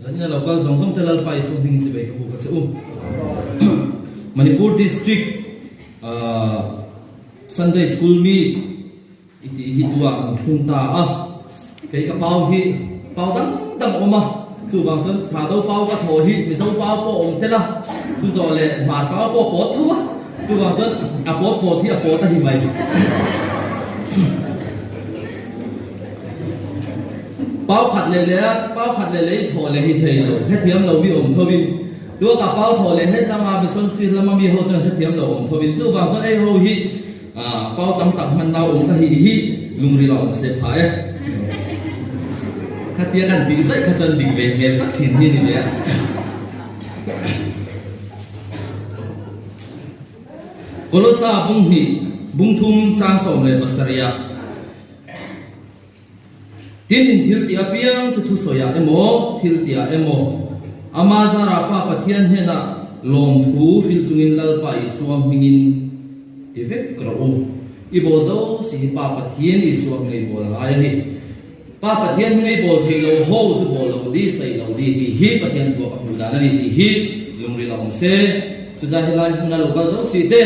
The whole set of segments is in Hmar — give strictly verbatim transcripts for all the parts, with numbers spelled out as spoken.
Zanina local zawng zawng te Lalpa Isu hmingin chibai ka buk a che u. Manipur District, ah, Sunday School Meet i ti hi tuah an thlung ta a. Kei ka pau hi, pau dang dang a um a. Chu vang chun, Thado pau ka thaw hi, Mizo pau pawh a um tel a. Chu zo le, Hmar pau pawh pawt tho a. Chu vang chun, a pawt pawt hi a pawt a hi mai. Pau khat le le, pau khat le le i thaw le hi thei lo. Hethiam lo mi um tho in. Tuta pau thaw le het lama, Mission Field lama mi ho chun hethiam lo um tho in. Chu vang chun ei ho hi, a, pau tam tak hmanna um ka hi hi, lungrila um se pha e. Kha tia kan ti zai kha chan ding ve, me pa thin hi ni ve. Kolosa bung hni, bung thum chang sawm le pasari a. Tin in thil ti apiang chu thusawi a emaw, thil ti a emaw, ama zara Pa Pathian hnena lawmthu hril chungin Lalpa Isua hmingin ti vek ro u. I bawl zosia hi Pa Pathian Isua hmingin i bawl a ngai a hi. Pa Pathian hmingin i bawl thei lo ho chu bawl lo di, sei lo di, ti hi Pathian thu a hmu dan a ni ti hi lungrila um se. Chu cha hi lai hmuna local zosia te,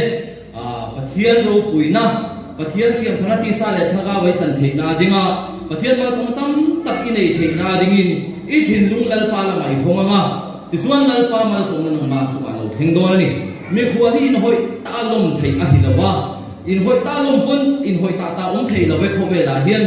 a, Pathian ropuina, Pathian siamtharna tisa le thagau ei chan theina dinga, Pathian malsawmna tam tak i nei theina dingin, i thinlung Lalpa lama i hawng anga. Tichuan Lalpa malsawmna nangma chunga lo thleng dawn a ni. Mikhuo hi inhawi ta lawm thei a hi lo va. Inhawi ta lawm pawn, inhawi ta ta um thei lo ve khawvela hian.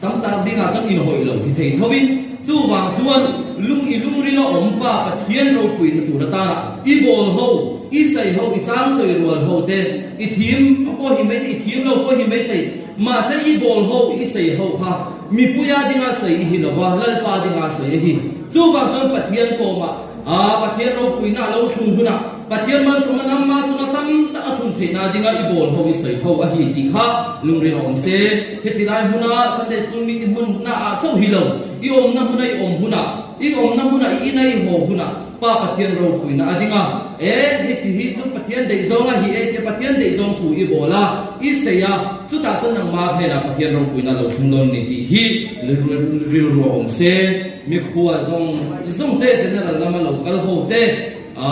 Tam tak dinga chuan inhawi lo hi thei tho in, chuvang chuan lung i lungrila awm Pa Pathian ropuina tur atana i bawl ho, i sei ho, i chang sawi rual ho te, i thim pawh hi mai thei, i thim lo pawh hi mai thei. Mahse, i bawl ho, i sei ho kha mipuia dinga sei i hi lo va, Lalpa dinga sei a hi. Chuvang chuan Pathian kawma, a, Pathian ropuina a lo thlung huna, Pathian malsawmna nangma chunga tam tak a thlung theihna dinga i bawl ho, i sei ho a hi ti kha lungrila awm se. Heti lai hmuna Sunday School Meet i hmuna ah chauh hi lo, i awmna hmuna i awm huna, i awmna hmuna i ina i haw huna Pa Pathian ropuina a dinga, e, heti hi chu Pathian daih zawng a hi e, ti Pathian daih zawng thu i bawl a, i sei a, chutah chuan nangma hnena Pathian ropuina lo thlung dawn ni tih hi rilru a awm se. Mikhuo zawng zawng te, general lama local ho te, a,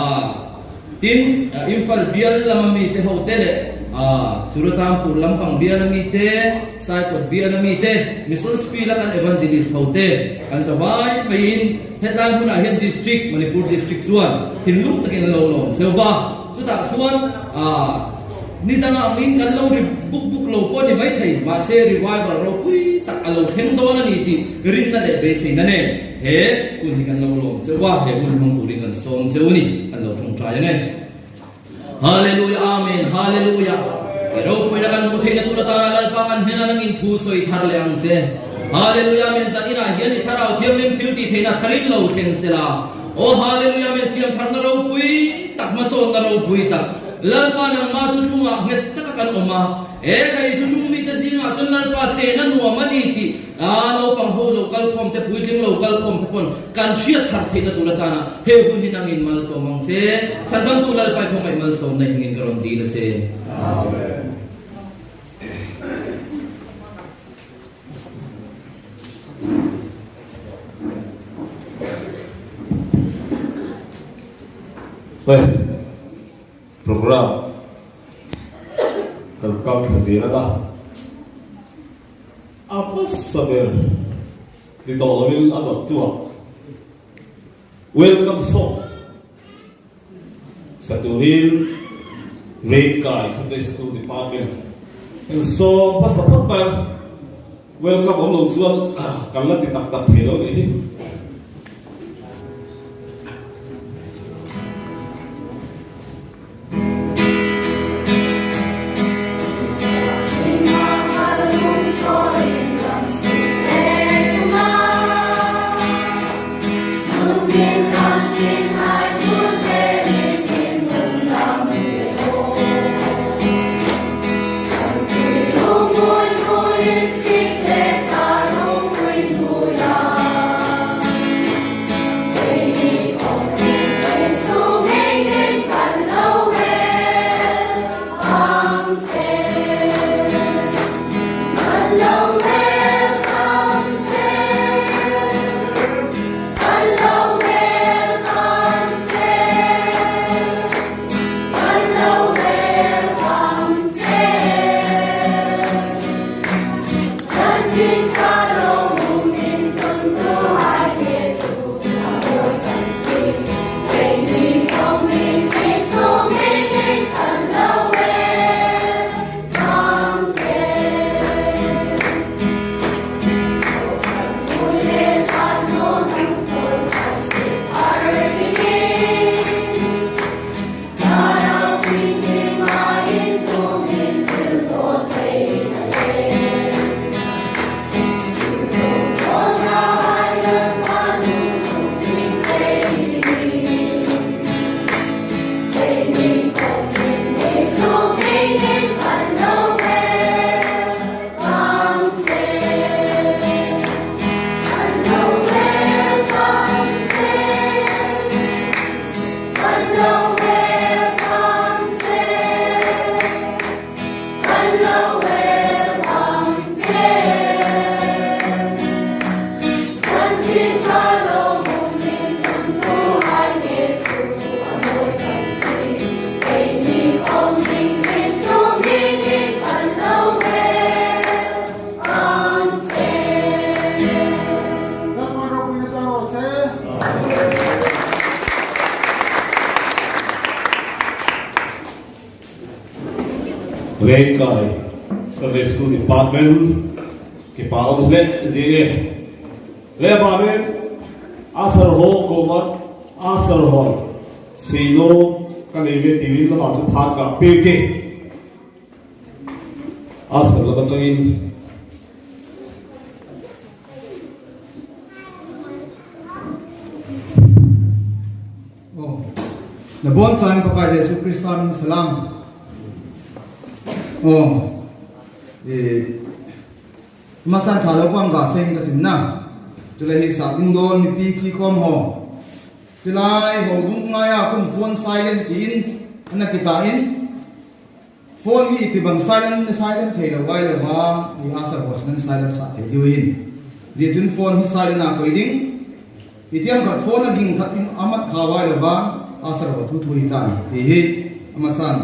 tin, a, Imphal bial lama mi te ho te leh, a, Churachandpur lampang biala mi te, Saikot biala mi te, Mission Field-a kan evangelist ho te, kan zavai maiin, hetlai hmunah hian district, Manipur district chuan thinlung takin a lo lawm cheu va. Chutah chuan, a, ni danga angin kan lo ri buk buk lo pawh ni mai thei, mahse, revival ropui tak a lo thleng dawn a ni tih ringna leh beiseina nen he hun hi kan lo lawm cheu a, he hun hmang turin kan sawm cheu a ni, kan lo ṭawngṭai ang e. Hallelujah, amen, hallelujah. I ropuina kan hmu theihna tur atana Lalpa kan hnena nangin thu sawi thar leh ang che. Hallelujah, amen. Zaninah hian i Thlarau Thianghlim thil tih theihna tharin lo thleng sela. Aw, hallelujah, amen. Siamtharna ropui tak, hmasawnna ropui tak, Lalpa nangma thuthlungah nghet taka kan awm a. E, kan thuthlung mite zingah chuan Lalpa chena nuam a ni tih, a, naupang ho lo kal khawm te, puitling lo kal khawm te pawn kan hriat thar theihna tur atana he hun hi nangin malsawm ang che. Chhandamtu Lalpa i khawmah malsawmna hmingin ka rawn dil a che. Amen. Hei, program kan kal thla zel a, a hmasa ber ni tawh lovin a dawt tuak welcome song. Satu Hill, Vengkai Sunday School Department. Heng sawm hmasa phawt mai. Welcome awm lo chuan, ah, kan la ti tak tak thei lo nih hi. Vengkai Sunday School Department, kipa um hle zie. Le ba le, usher ho kuoma, usher ho. Sino, ka nei ve ti min la ba chu phat ka pe ke. Usher la ba to in. Oh. Na bon chan Pakai Jesu Krista min salam. Oh. Eh, masan tha lo pang ga seng ka tin na. Chu le hi sa ding don mi pi chi khom ho. Chu lai ho bung ngai a kum phone silent tin. Ana kita in. Phone hi ti bang silent, silent thei lo vai lo va, i usher ho silent, silent sa thei deu hin. Zie chun phone hi silent a koi ding. I tiang khat phone a ging khat in a mat kha vai lo va, usher ho thu thu hi tan. Ti hi, a masan,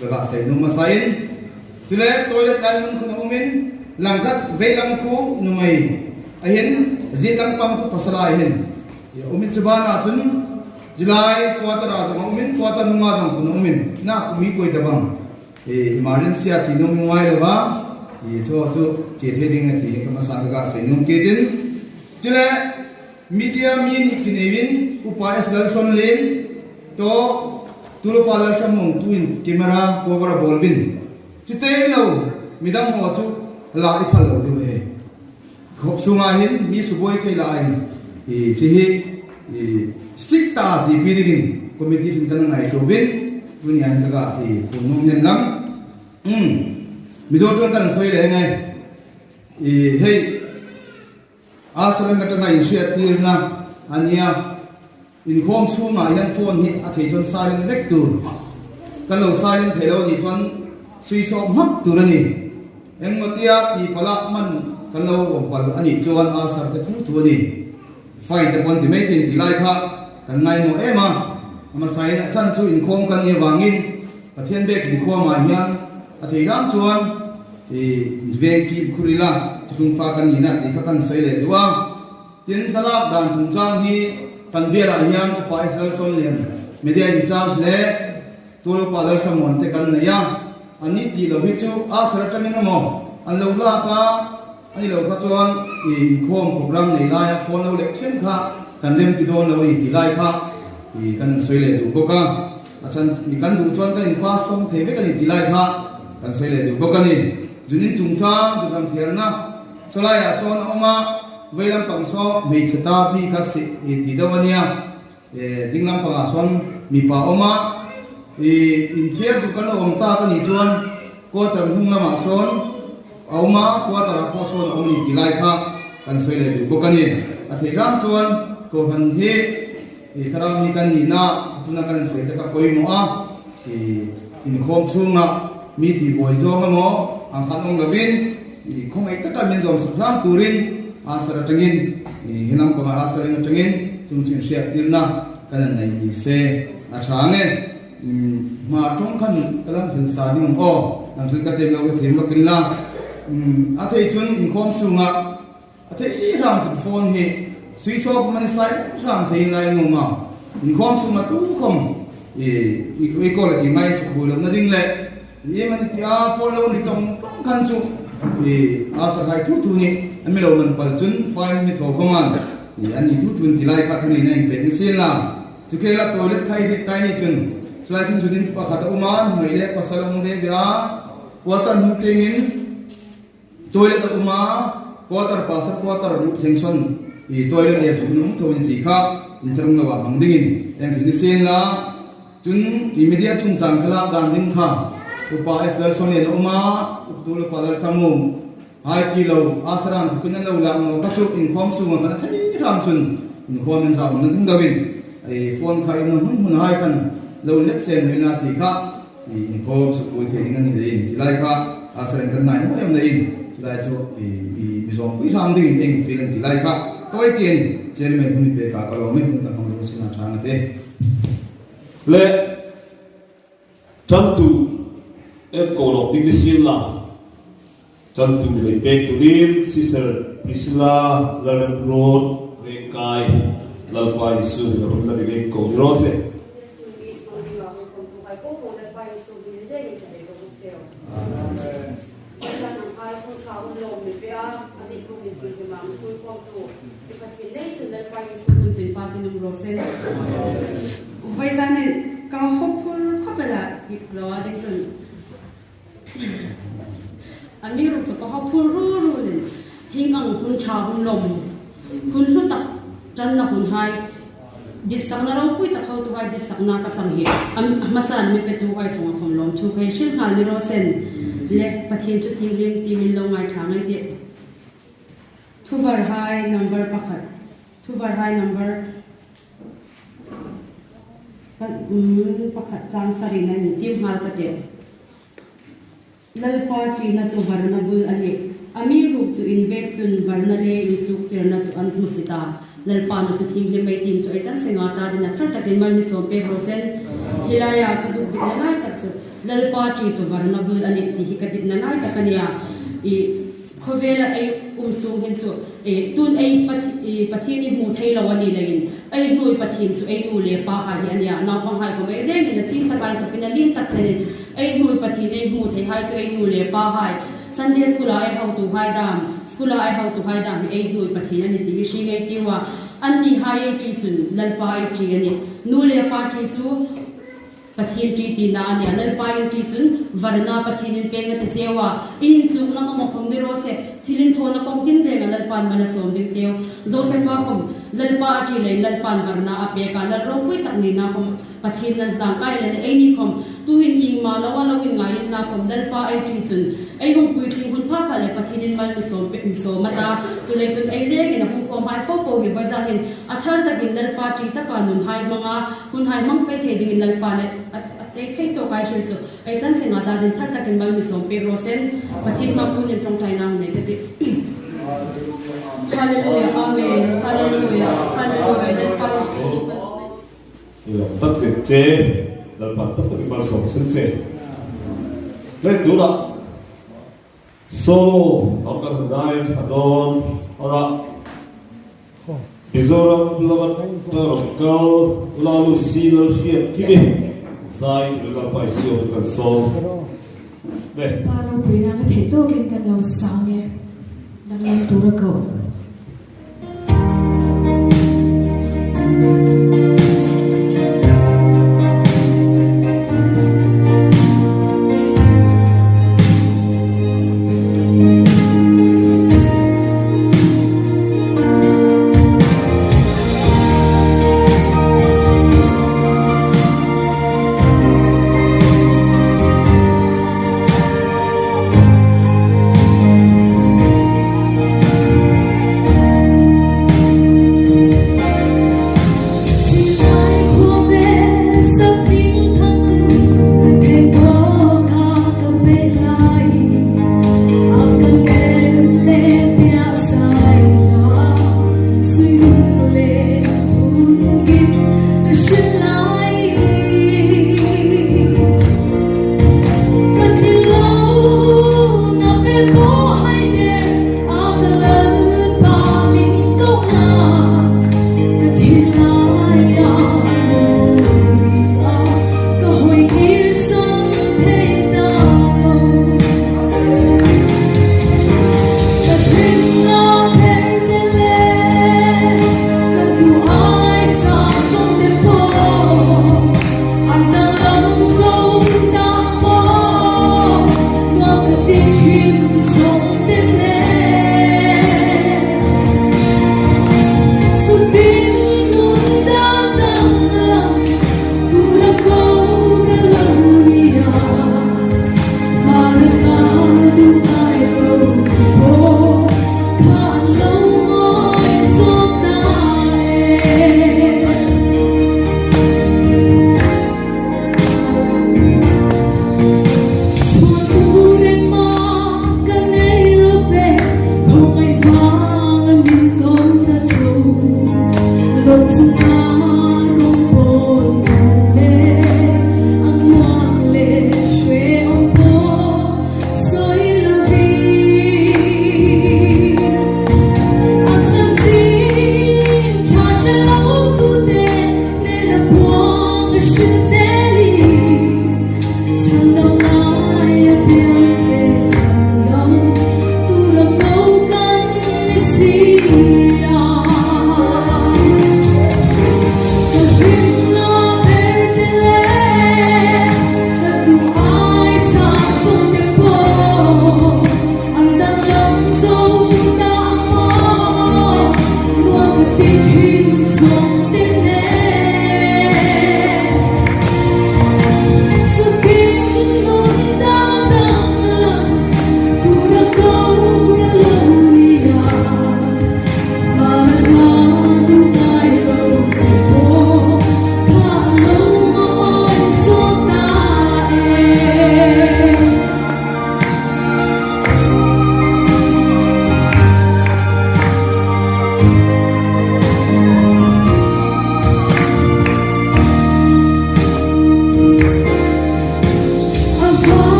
ka ga sei nuom a sa in. Chu le, toilet lai mun khu a um in, lang khat vei lang khu nuhmei. A hin, zie lang pang khu pasal a hin. I um in chu bana chun, July quarter a zong a um in, quarter nunga zong khu a um in. Na khu mi koi ta bang. Eh, emergency a chi nuom ngai lo va. Eh, chu chu che thei ding a ti ka masan ka ga sei nuom ke tin. Chu le media mi ni ki nei vin, Upa S Lalsonlien, to, Tuolpa Lalthamawngtu'n camera cover a bawl vin. Chu te lo, midang ho chu la i phal lo deu he. Khop sunga hin mi suboi thei la in, i, chi hi, i, strict ta chi pi dingin committee sin kan ngai to vin, tuni an taka, i, kun nung hen lang. Hmm. Mizo chuan kan soi le ngai. I, hei, a salam na ka ngai hriat tirna, a nia. Inkhawm chhunga hian phone hi a thei chuan silent vek tur. Kan lo silent thei lo ni chuan switch off hmak tur a ni. Engmaw tia ti pala man kan lo awm pal a nih chuan a sar te thu thu a ni. Fine te pawn ti mai thei ti lai kha kan ngaimawh em a. A hmasain a chhan chu inkhawm kan ni avangin Pathian bek inkhawmah hian a thei ram chuan i veng fim khur ila, chhung fa kan nina ti kha kan sawi leh duh a. Tin, thlalak dan chungchang hi kan bialah hian Upa S Lalsonlien, media in charge le Tuolpa Lalthamawngte kan nei a. An ni tih lo hi chu a sar aṭangin emaw an lo lak a, a ni lo kha chuan i inkhawm program nei laia phone lo lek ṭhen kha kan rem ti dawn lo a ni ti lai kha i kan insawi leh duh bawk a. A chhan i kan duh chuan kan inpass sawm thei vek a ni ti lai kha kan sawi leh duh bawk a ni. Zunin chungchang, zuk lam thiarna, saw laiah sawn a awm a, vei lampang saw hmeichhe ta mi kha si, i, ti deuh a nia. E, ding lampangah sawn mipa a awm a, i, inthiar duh kan lo awm tak a nih chuan quarter hnung lamah sawn a awm a, quarter-ah pawh sawn a awm a ni ti lai kha kan sawi leh duh bawk a ni. A thei ram chuan kohhran hi, i, thlarau ni kan nihna, a tuna kan insawi te kha pawimawh a, i, inkhawm chhunga mi tihbuai zawng emaw ang khan awm lovin, i, khawngaih taka min zawm sak hram turin a sar aṭangin, i, he lampanga a sarin aṭangin chung chu inhriattirna kan nei ni se a ṭha ang e. Hma ṭawng khan ka lang hril sa ding ang aw, lang hril ka tem lo ka thiem lawk inla. A thei chun inkhawm sunga a thei hram chu phone hi switch off mani sai hram thei lai ngawng a. Inkhawm sunga tu khawm i, i, i call a ti mai suk bul lo na ding le. I mani tia phone lo ni tawng tawng khan chu i, a sakhai thu thu ni a mi lo man pal chun fine mi thaw khawm an. I, an ni thu thu ni ti lai kha thu ni na in pe ni sin la. Chu ke la toilet khai hi tai ni chun. Chu lai chun chu din pakhat a um a, mai le pasal a um ve ve a. Quarter hnu tengin toilet a um a, quarter pasal quarter lut thleng sawn i toilet le suk nung tho ni ti kha in tharung lo a hmang dingin eng ni sin la. Chun i media chungchang thlalak dan ding kha Upa S Lalsonlien a um a, Tuolpa Lalthamawng hai ti lo, a saran thupin an lo lak naw kha chu inkhawm sunga kan thei hram chun inkhawm in zau na tung deuhin, i phone kha in hmun hmun hai khan lo lek sen mai na ti kha, i, inkhawm suk pui thei ding a ni leiin ti lai kha, a saran kan ngai maw em leiin ti lai chu i, i, mi zawm pui hram dingin eng feel an ti lai kha. Tawi tin chairman hun pe ka ka lo mai hun ka hmang lo sin a ṭha ang a te. Le, ṭantu en ko lawk ding ni sin la. Ṭantu lei pek turin Sister Priscilla Lalremruot Vengkai, Lalpa Isu hming a hun la ri leng ko ni raw se. Jesu hmingin ko ding a hun khawm tu hai po po Lalpa Isu hmingin leng in ka dei ko buk cheu. Pathian nei sun Lalpa Isu hmingin pâkin um raw se. Vawizanin ka haw phur khawp el a, i lo a ding chun. Amiruokchu ka haw phur ru ru nin, hieng ang hun ṭha hun lawm, hun hlu tak ṭanna hunhai, ditsakna ropui tak hotuhai ditsakna ka chang hi, a hmasan mi petuhai chunga khawm lawmthu ka hril nghal ni raw se. Le Pathien thu thienghlim ti min lo ngaithla ngei ei tih. Thuvarhai number pakhat. Thuvarhai number pa-, um, pakhat chang sari-na intiem nghal ka tih. Lalpa ṭina chu varna bul a nih. Amiruokchu invêk chun varna le inchuktirna chu an hmusit a. Lalpan a thu thienghlim ei tiem chu ei chan senga ta dingin a thar takin mal mi sawm pek raw se. Hi laia ka zuk ditna lai tak chu Lalpa ṭi chu varna bul a nih ti hi ka ditna lai tak a nih a. I khawvela ei um sung hin chu, e, tun ei Pathi-, e, Pathien ei hmu thei lo a ni leiin, ei hnuoi Pathien chu ei nu le pahai hi a nih a. Naupanghai khawm ei rengin a chieng taka inthawkin a lien tak chenin, ei hnuoi Pathien ei hmu theihai chu ei nu le pahai. Sunday school-a ei hotuhai dam, school-a ei hotuhai dam hi ei hnuoi Pathien a nih ti hi hre ngei ei tiu a. Annihai ei ṭi chun Lalpa ei ṭi a nih. Nu le pa ṭi chu Pathien ṭi tina a nih a. Lalpa in ṭi chun varna Pathienin pêng a ti cheu a. In inchukna khawm a khawm ni raw se, thil inthawna khawm tinrenga Lalpan mal a sawm ding cheu. Joseph-a khawm Lalpa a ṭi leiin Lalpan varna a pêk a, lal ropui tak nina khawm Pathien nan tlangkai le eini khawm tuhin iengma lo a lo inngai inla khawm Lalpa ei ṭi chun ei hung puitling hun pha pha le Pathienin mal mi sawm pek, mi sawm a ta. Chuleiin chun ei rengin a hung khawmhai popo hi vawizanin a thar takin Lalpa ṭi taka nunhai hmanga, hunhai hmang pei thei dingin Lalpan a, a, a thei thei tawk ei hril chu ei chan senga ta dingin thar takin mal mi sawm pek raw se. Pathien hmangin ṭawngṭaina nei ka tih. Hallelujah, amen. Hallelujah, hallelujah. Lalpa Isu. Ilo, tak zet che. Lalpan tak takin mal sawm seng che. Le tuna solo, kan kan dai ka don, ora. Mizoram lama tar kal, Ula Lucy Lalhriattimi. Zai, Lalpa Isu kan sawm. Be. Pa ropuina ka thei tawkin kan lo sang e. Danglam tura ko.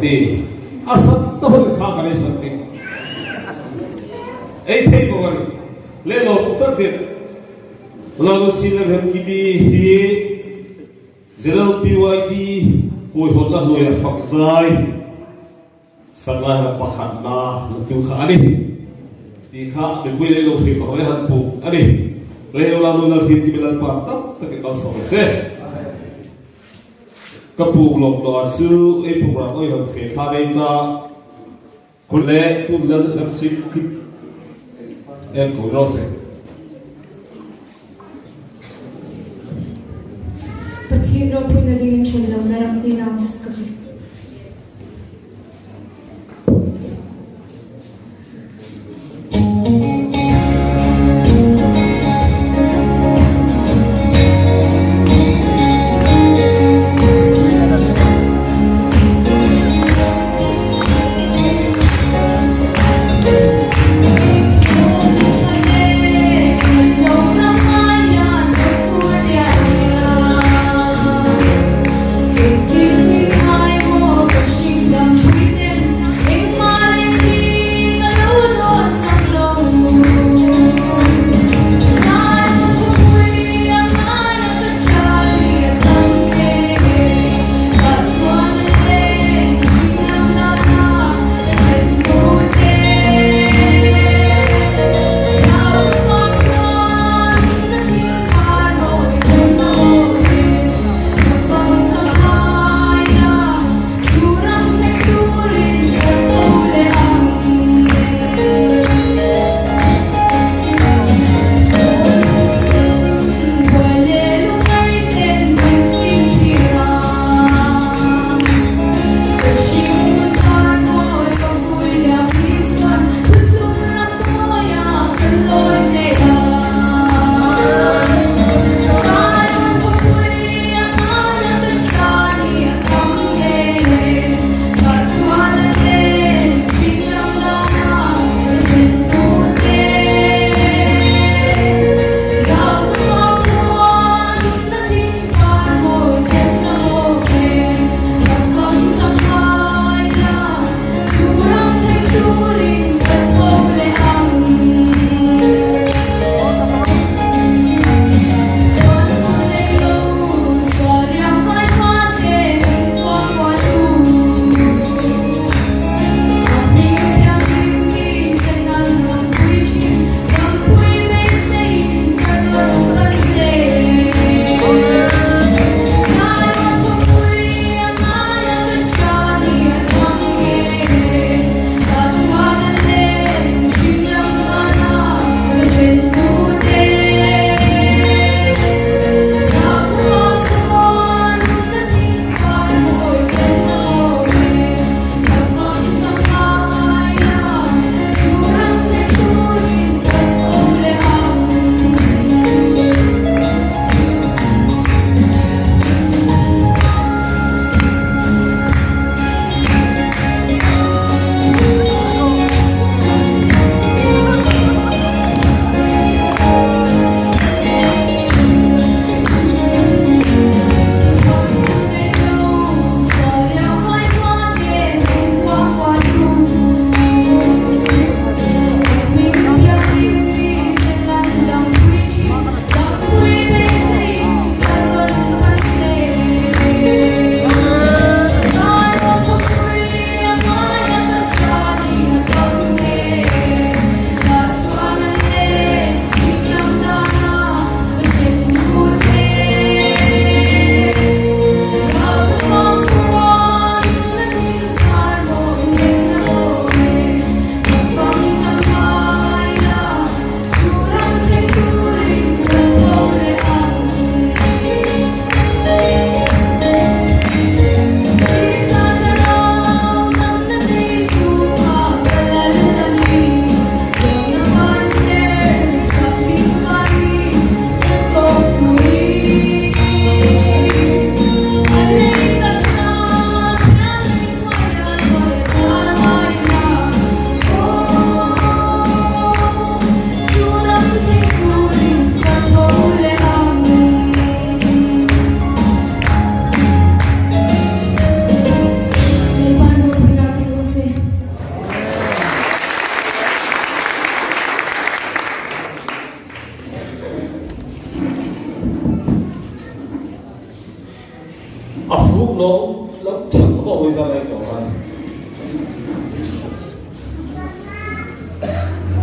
Ti, a san ta hun kha ka nei san ti. Ei thei ko kan. Le lo tak zet. Lo lo si le hen ki bi hi. General P Y D, hui hon la hui a fak zai. Sangai la pakhatna, la tu kha a nih. Ti kha, mipui le lo hi pa le han pu a nih. Le lo la lo la hi ti bi la pa tam, ta ki ta so se. Ka pu lo lo a chu, ei pu ra oi lo fe tha nei ta. Hun le, tu le, lam sik kit. En ko ro se. Pathien ropuina dingin ṭhenlo na ram ti nam sak ka ti.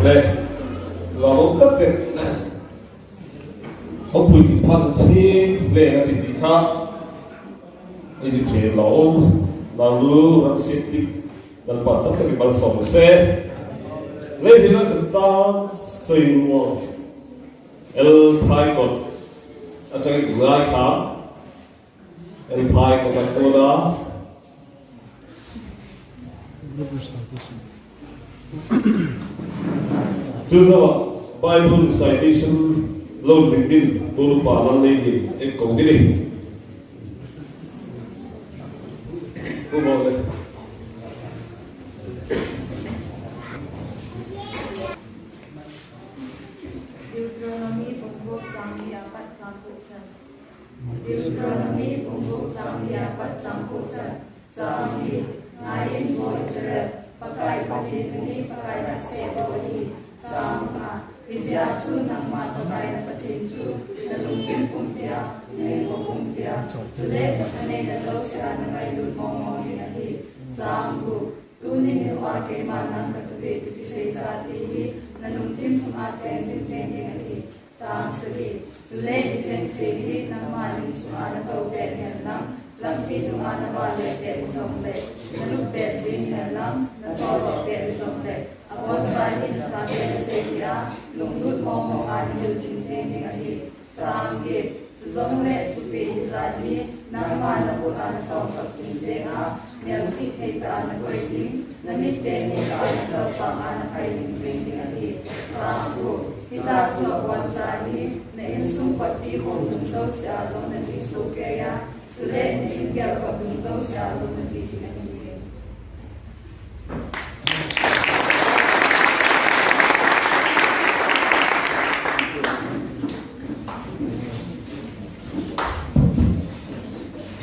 Le, lo tak che. Hopui ti phat thi le a ti ti kha. Ei zin thei lo. Lo lu ram sit ti. Lalpan tak tak i malsawm se. Le hi la kan chang soi mo. El phai kot. A chang i ngai kha. El phai kot a ko da. Chu zawa Bible citation lo ding din, tu pa lang nei din, ek ko din. Ku bo le. Deuteronomy bung guk chang li a pat chang kuo chen. Deuteronomy bung guk chang li a pat chang kuo chen. Chang li, ngaiin, Bawi Israel, Pakai Pathien hi Pakai nasem deu a tih. Chang nga, hi zia chu nangma Pakai na Pathien chu na lungthim pumpi a, na inthawk pumpi a, chule na thaneina zosia a na ngailut mawng mawng ding a tih. Chang guk, tuni ni a keima nang ka tu ve ti sei sa ti hi na lungthim sunga cheng zing zing ding a tih. Chang sagi, chule hi cheng sei hi nangma ning sunga na to pek ni hen lang, lampi hnunga na va le pek ni zong le, na lum pek zing ni hen lang, na thaw thaw pek ni zong le, a bawn sa hi na sa pek ni sei ni a, lunglut mawng mawng a na hil zing zing ding a tih. Chang giat, chu zong le, thupi hi zat hi, nangma na kut a na sawm tak zing zing a, mial si thei ta na koi ding, na mit te ni ta na chal pang a na khai zing zing ding a tih. Chang guk, hi ta chu a bawn sa hi, na insung patpi khom dung zosia zong na zi su ke a, chule na inbiak khom dung zosia zong na zi si a tih.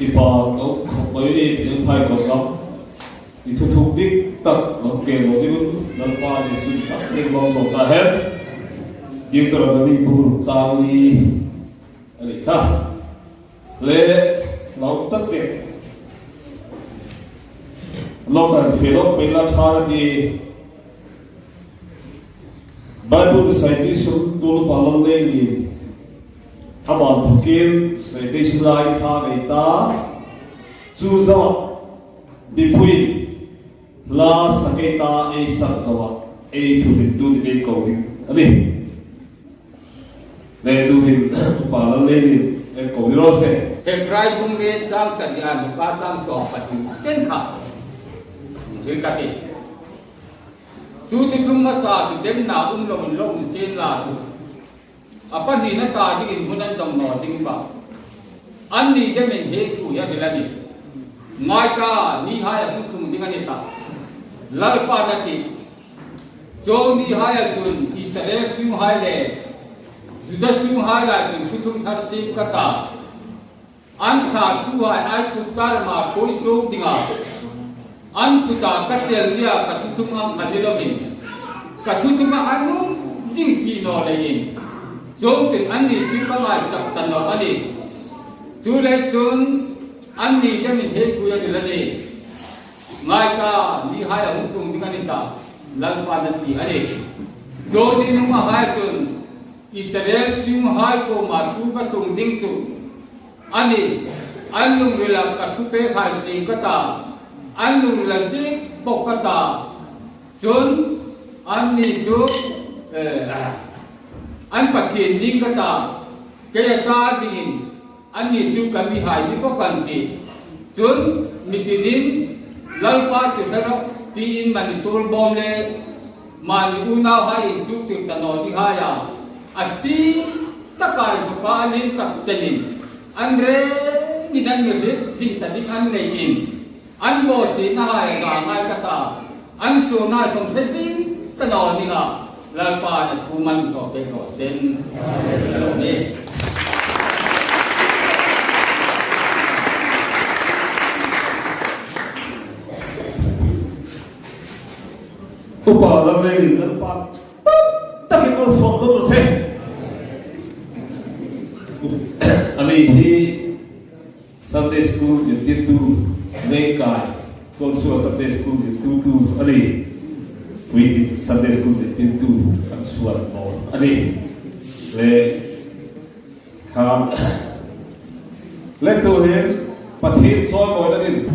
Kipak lo khop mai e, piang phai ko lam. I thu thuk dik tak lo ke lo ding, Lalpa ni sin tak ding lo so ta hen. Ding to lo ni bu chang li. Ani kha. Le, lo tak se. Lo kan fe lo pe la tha di. Bible citation tu pa lo le ni. Ama thukin citation lai kha nei ta. Chu zawa. Mipui. Hla sak ei ta, ei sak zawa. Ei thu hin tu ni ei ko ding. Ani. Le tu hin, pa lo le ni. Ei ko ding lo se. Hebrai bung riet chang sagi a, Luka chang sawm pahni. Chen kha. Thil ka ti. Chu chu thum masa chu demna um lo in lo um sien la chu. A pahnina ta dingin hmun an dong naw ding ba. Anni demin hi thu hi a hril a nih. Ngai ta, nihai a hung tlung ding a ni ta. Lalpan a ti. Chu nihai a chun Israel sunghai le Juda sunghai lai chun thuthung thar siem ka ta. An thlatuhai Aigupta rama ṭhuoi suok dinga an kuta ka tel nia, ka thuthung ang kha ni loin, ka thuthung ang a nung zing si naw leiin, chuongchun anni chu ka ngaisak ta naw a nih. Chuleiin chun anni demin hi thu hi a hril a nih. Ngai ta, nihai a hung tlung ding a ni ta, Lalpan a ti a nih. Chu ni nunghai chun Israel sunghai kuoma thu ka tlung ding chu a nih, an lungrila ka thupekhai siem ka ta, an lungrila ziek bok ka ta, chun anni chu, eh, an Pathien ning ka ta, kei a ta dingin anni chu ka mihai ni bok an tih. Chun mitinin Lalpa chu hre rawh tiin mani tuolbawm le mani unauhai inchuktir ta naw dinghai a, a chi taka inthawka a lien tak chenin an rengin an mi hriet zing ta ding an neiin, an bawsietnahai a ngai ka ta, an suolnahai khom hre zing ta naw ning a, Lalpan a thu malsawm pek raw se. Amen. Upa dam nei ring Lalpa tak tak malsawm raw se. Ani hi Sunday School zirtirtu, Lengkai, Kolsua Sunday School zirtirtu a nih. Puitlin Sunday School zirtirtu kan sual mawl a nih. Le, kha, le tuhin Pathien chawimawina dingin.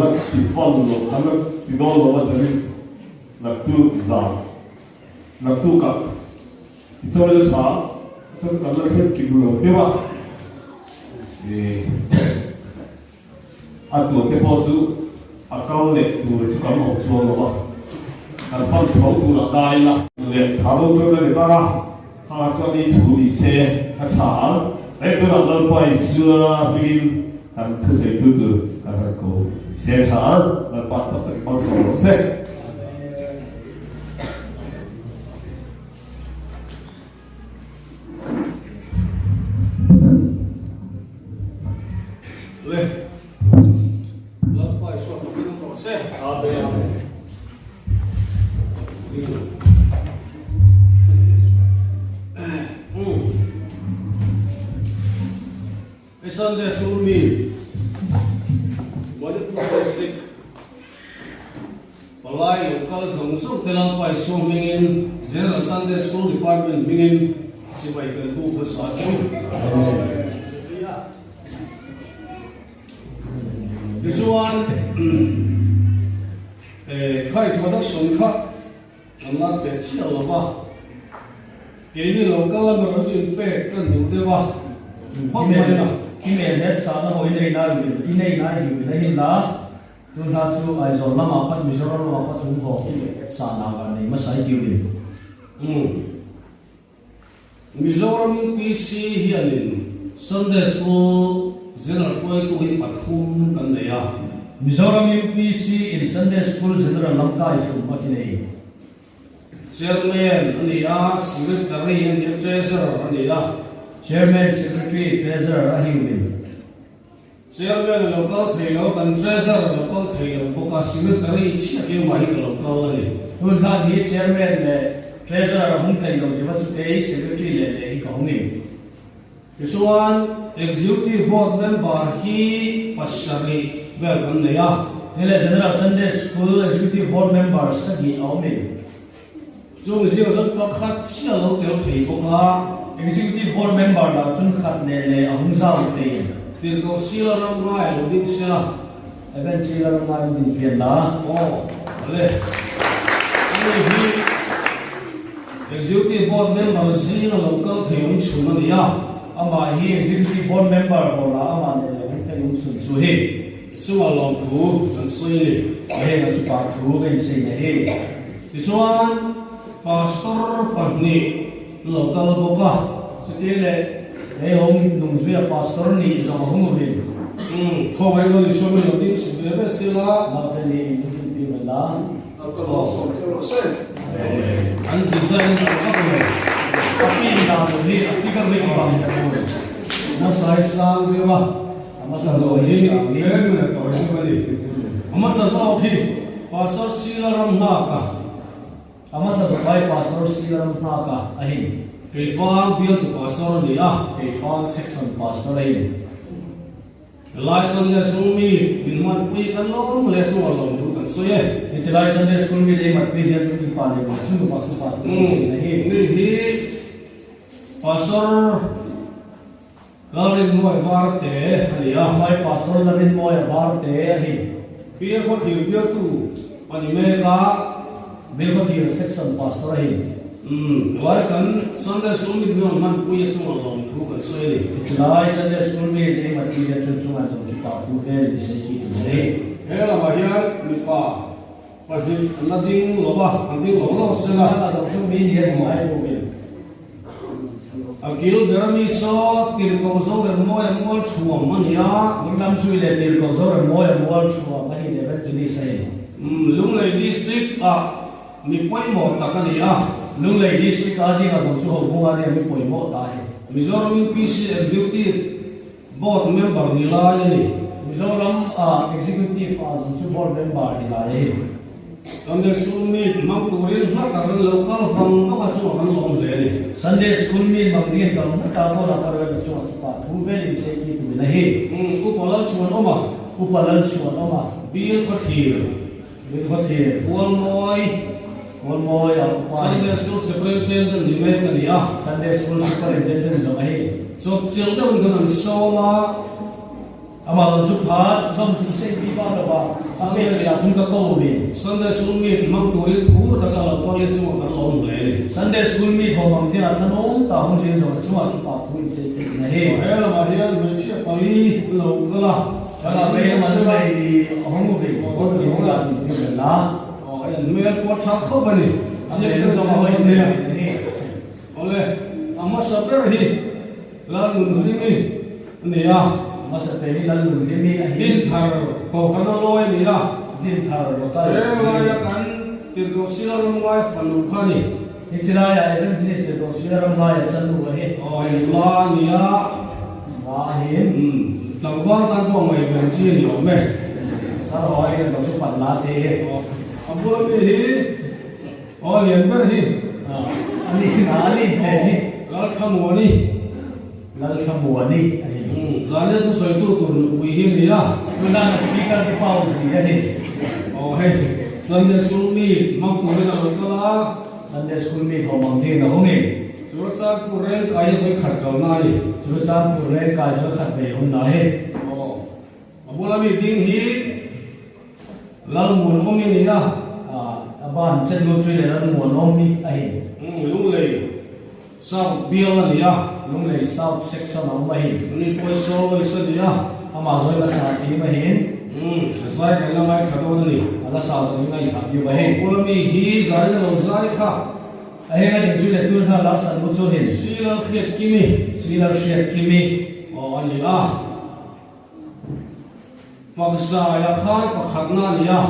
Lak ti fon lo, kan lak ti dawn lo, a zanin lak tu zam, lak tu kap. I chawi la ṭha, chun kan la thlep kim lo deu a. E, a tuate pawh chu a kal leh tur chu kan awm chuang lo a. Kan pan tho tur a dai la. Leh thar lo ṭawng la ni ta a. Kha chuan ei thu ni se a ṭha ang. Ei tunah Lalpa Isua hmingin kan thuseitu tur kan han ko se a ṭha ang. Lalpan tak tak malsawm rawh se. Le. Lalpa Isua hmingin rawh se. Amen. Hmm. Ei Sunday School mi, Manipur District, palai local zawng zawng te Lalpa Isua hmingin, General Sunday School Department hmingin, chibai kan buk hmasa a cheu. Tichuan, eh, kha introduction kha, kan lak pek chiah lo va. Keini local lam rawh chin pek kan duh deu a. Hawk mai la. Email hetsakna ho i nei nai uvin, i nei nai uvin a hin la. Tun hla chu Aizawl lama khat, Mizoram lama khat hung ho email hetsakna kan nei hmasa i ti uvin. Hmm. Mizoram U P C hianin Sunday School General pawitu hi pathum kan nei a. Mizoram U P C in Sunday School General lam kai thum a ki nei. Chairman a ni a, secretary a ni a, treasurer a ni a. Chairman, secretary, treasurer a hi uvin. Chairman lo kal thei lo, kan treasurer lo kal thei lo bawk a, secretary chiah keimah hi ka lo kal a ni. Tun hla hi chairman le treasurer a hung thei lo zie va chu kei secretary le le hi ka hung in. Tichuan, Executive Board Member hi pasarih vel kan nei a. Ni le General Sunday School Executive Board Member sagi a awm in. Chung zing zot pakhat sia lo tel thei bawk a. Executive Board Member lo chun khat le le a hung zau thei. Tirko sila ram ngai lo ding sia. Evan Sila Ramhai din pian la. Oh, ale. Ani hi Executive Board Member zing a lo kal thei um chun a ni a. Ama hi Executive Board Member bawla ama le lo thei um chun chu hi. Chunga lawmthu kan sawi a ni. He, a kipahthu kan sawi a ni. Tichuan, Pastor pahnih lo kal bawk a. Chuti le, hei home nungzuia pastor ni zawng a hung uvin. Hmm, khawngai lo ni sual lo ding si ve ve si la. Naute ni in tum pi mai la. Lo kal bawk sawm cheu lo se. An design a chak lo. A pi na lo ni, a figure ve ki bang sa lo. Na sai sang ve va. A masa zo hi sang ni. Keng le tawh hi va ni. A masa zo hi. Pastor Sila Ramhak a. A hmasa zawk hi Pastor Sila Ramhak a hin. Keifang bialtu pastor a ni a. Keifang section pastor a hin. Lai Sunday School meet min hmanpui kan lawm le chu a lawmthu kan sawi e. Hi chu Lai Sunday School meet ei hmanpui zel chu kipa le chu pa chu pa chu Hmm. sin a hi. Ni hi Pastor Lalrinmawia Varte a ni a. Hmai Pastor Lalrinmawia Varte a hin. Bial Khawthlir bialtu a ni mek a. Bial Khawthlir section pastor a hin. Hmm, lai kan Sunday School meet min hmanpui a chunga lawmthu kan sawi a ni. Hi chu lai Sunday School meet ei hmanpui a chun chunga lawmthu kipahthu vel ei sawi kit a ni. He lamah hian mipa pahnih an la ding lo va, an ding lo lo se la. A zawng chu mi ni a ni mai bawk in. A kil ber mi saw Tirko Zoremmawia Mualthuam a ni a. Lunglam Sui le Tirko Zoremmawia Mualthuam a hin evangelist a hin. Mm, Lunglei district-a mi pawimawh tak a ni a. Lunglei district-a dinga zawng chu hohmunga dinga mi pawimawh ta a hin. Mizoram U P C executive Board member ni lai a ni. Mizoram, ah, executive-a zawng chu board member ni lai a hin. Sunday School meet hmang turin hla tak an lo kal vang vang a, chunga kan lawm hle a ni. Sunday School meet hmang dingin kal hma tak bawla ka rawng chunga kipahthu vel ei sawi kit a ni. Hmm, Upa Lalchhuanawma. Upa Lalchhuanawma. Bial Khawthlir. Bial Khawthlir. Pualmawi. Pualmawi a upa. Sunday School Superintendent ni mek a ni a. Sunday School Superintendent zawng a hin. Chawpchiang deuhin kan han sawm a. Ama lo chu phat zawm ti sei pi ba lo ba. A pek pek a thung ka ko ni. Sunday School meet hmang turin phur taka lo pal le chunga kan lawm hle a ni. Sunday School meet ho hmang dinga thanuam ta hung zin zawng chunga kipahthu ei sawi kit a ni. He lamah hian hmeichhia pali lo kal a. Kala ve man mai ni hung ve. Hung la ni la. Oh, hei an hmel pawh ṭha khawp a ni. Chiang zawng a hoi hle a. Awle, a hmasa ber hi Lalnunhlimi a ni a. Hmasa ber hi Lalnunhlimi a hin. Dinthar Kohranawlawi a ni a. Dinthar Kohranawlawi. He laia kan Tirko Sila Ramngai fanu kha ni. Hi chu laia evangelist Tirko Sila Ramngai a chanu a hin. Aw, hi la a ni a. La a hin. Hmm, tlangval kan pawh mai ven chi a ni awm e. Sir ho a hin zawng chu pan la thei e. Aw, a bula mi hi. Aw, lian ber hi. Ah, a ni, a ni, a ni. Lalthlamuani. Lalthlamuani, a ni. Hmm, zan le tu sawitu tur nupui hi a ni a. Tuna speaker te pau si a ni. Aw, hei. Sunday School meet hmang turin a lo kal a. Sunday School meet ho hmang dingin a hung in. Churachandpur Rengkai hi voi khat kalna a ni. Churachandpur Rengkai chu khat vei hung na hi. Aw. A bula mi ding hi Lalmuanawmi a ni a. A, a ban chet nu chu le Lalmuanawmi a hin. Hmm, Lunglei South bial a ni a. Lunglei South section a um a hin. Ni poi so lo isa ni a. Ama zoi ka sa ti ma hin. Hmm, zai ka la mai kha do ni. A la sa zoi ngai sa bi ba hin. Bula mi hi zai lo zai kha. A heng a ding chu le tu na la sa nu chu hin. Sri Lalhriatkimi. Sri Lalhriatkimi. Aw, a ni a. Fakzaia khan pakhatna a ni a.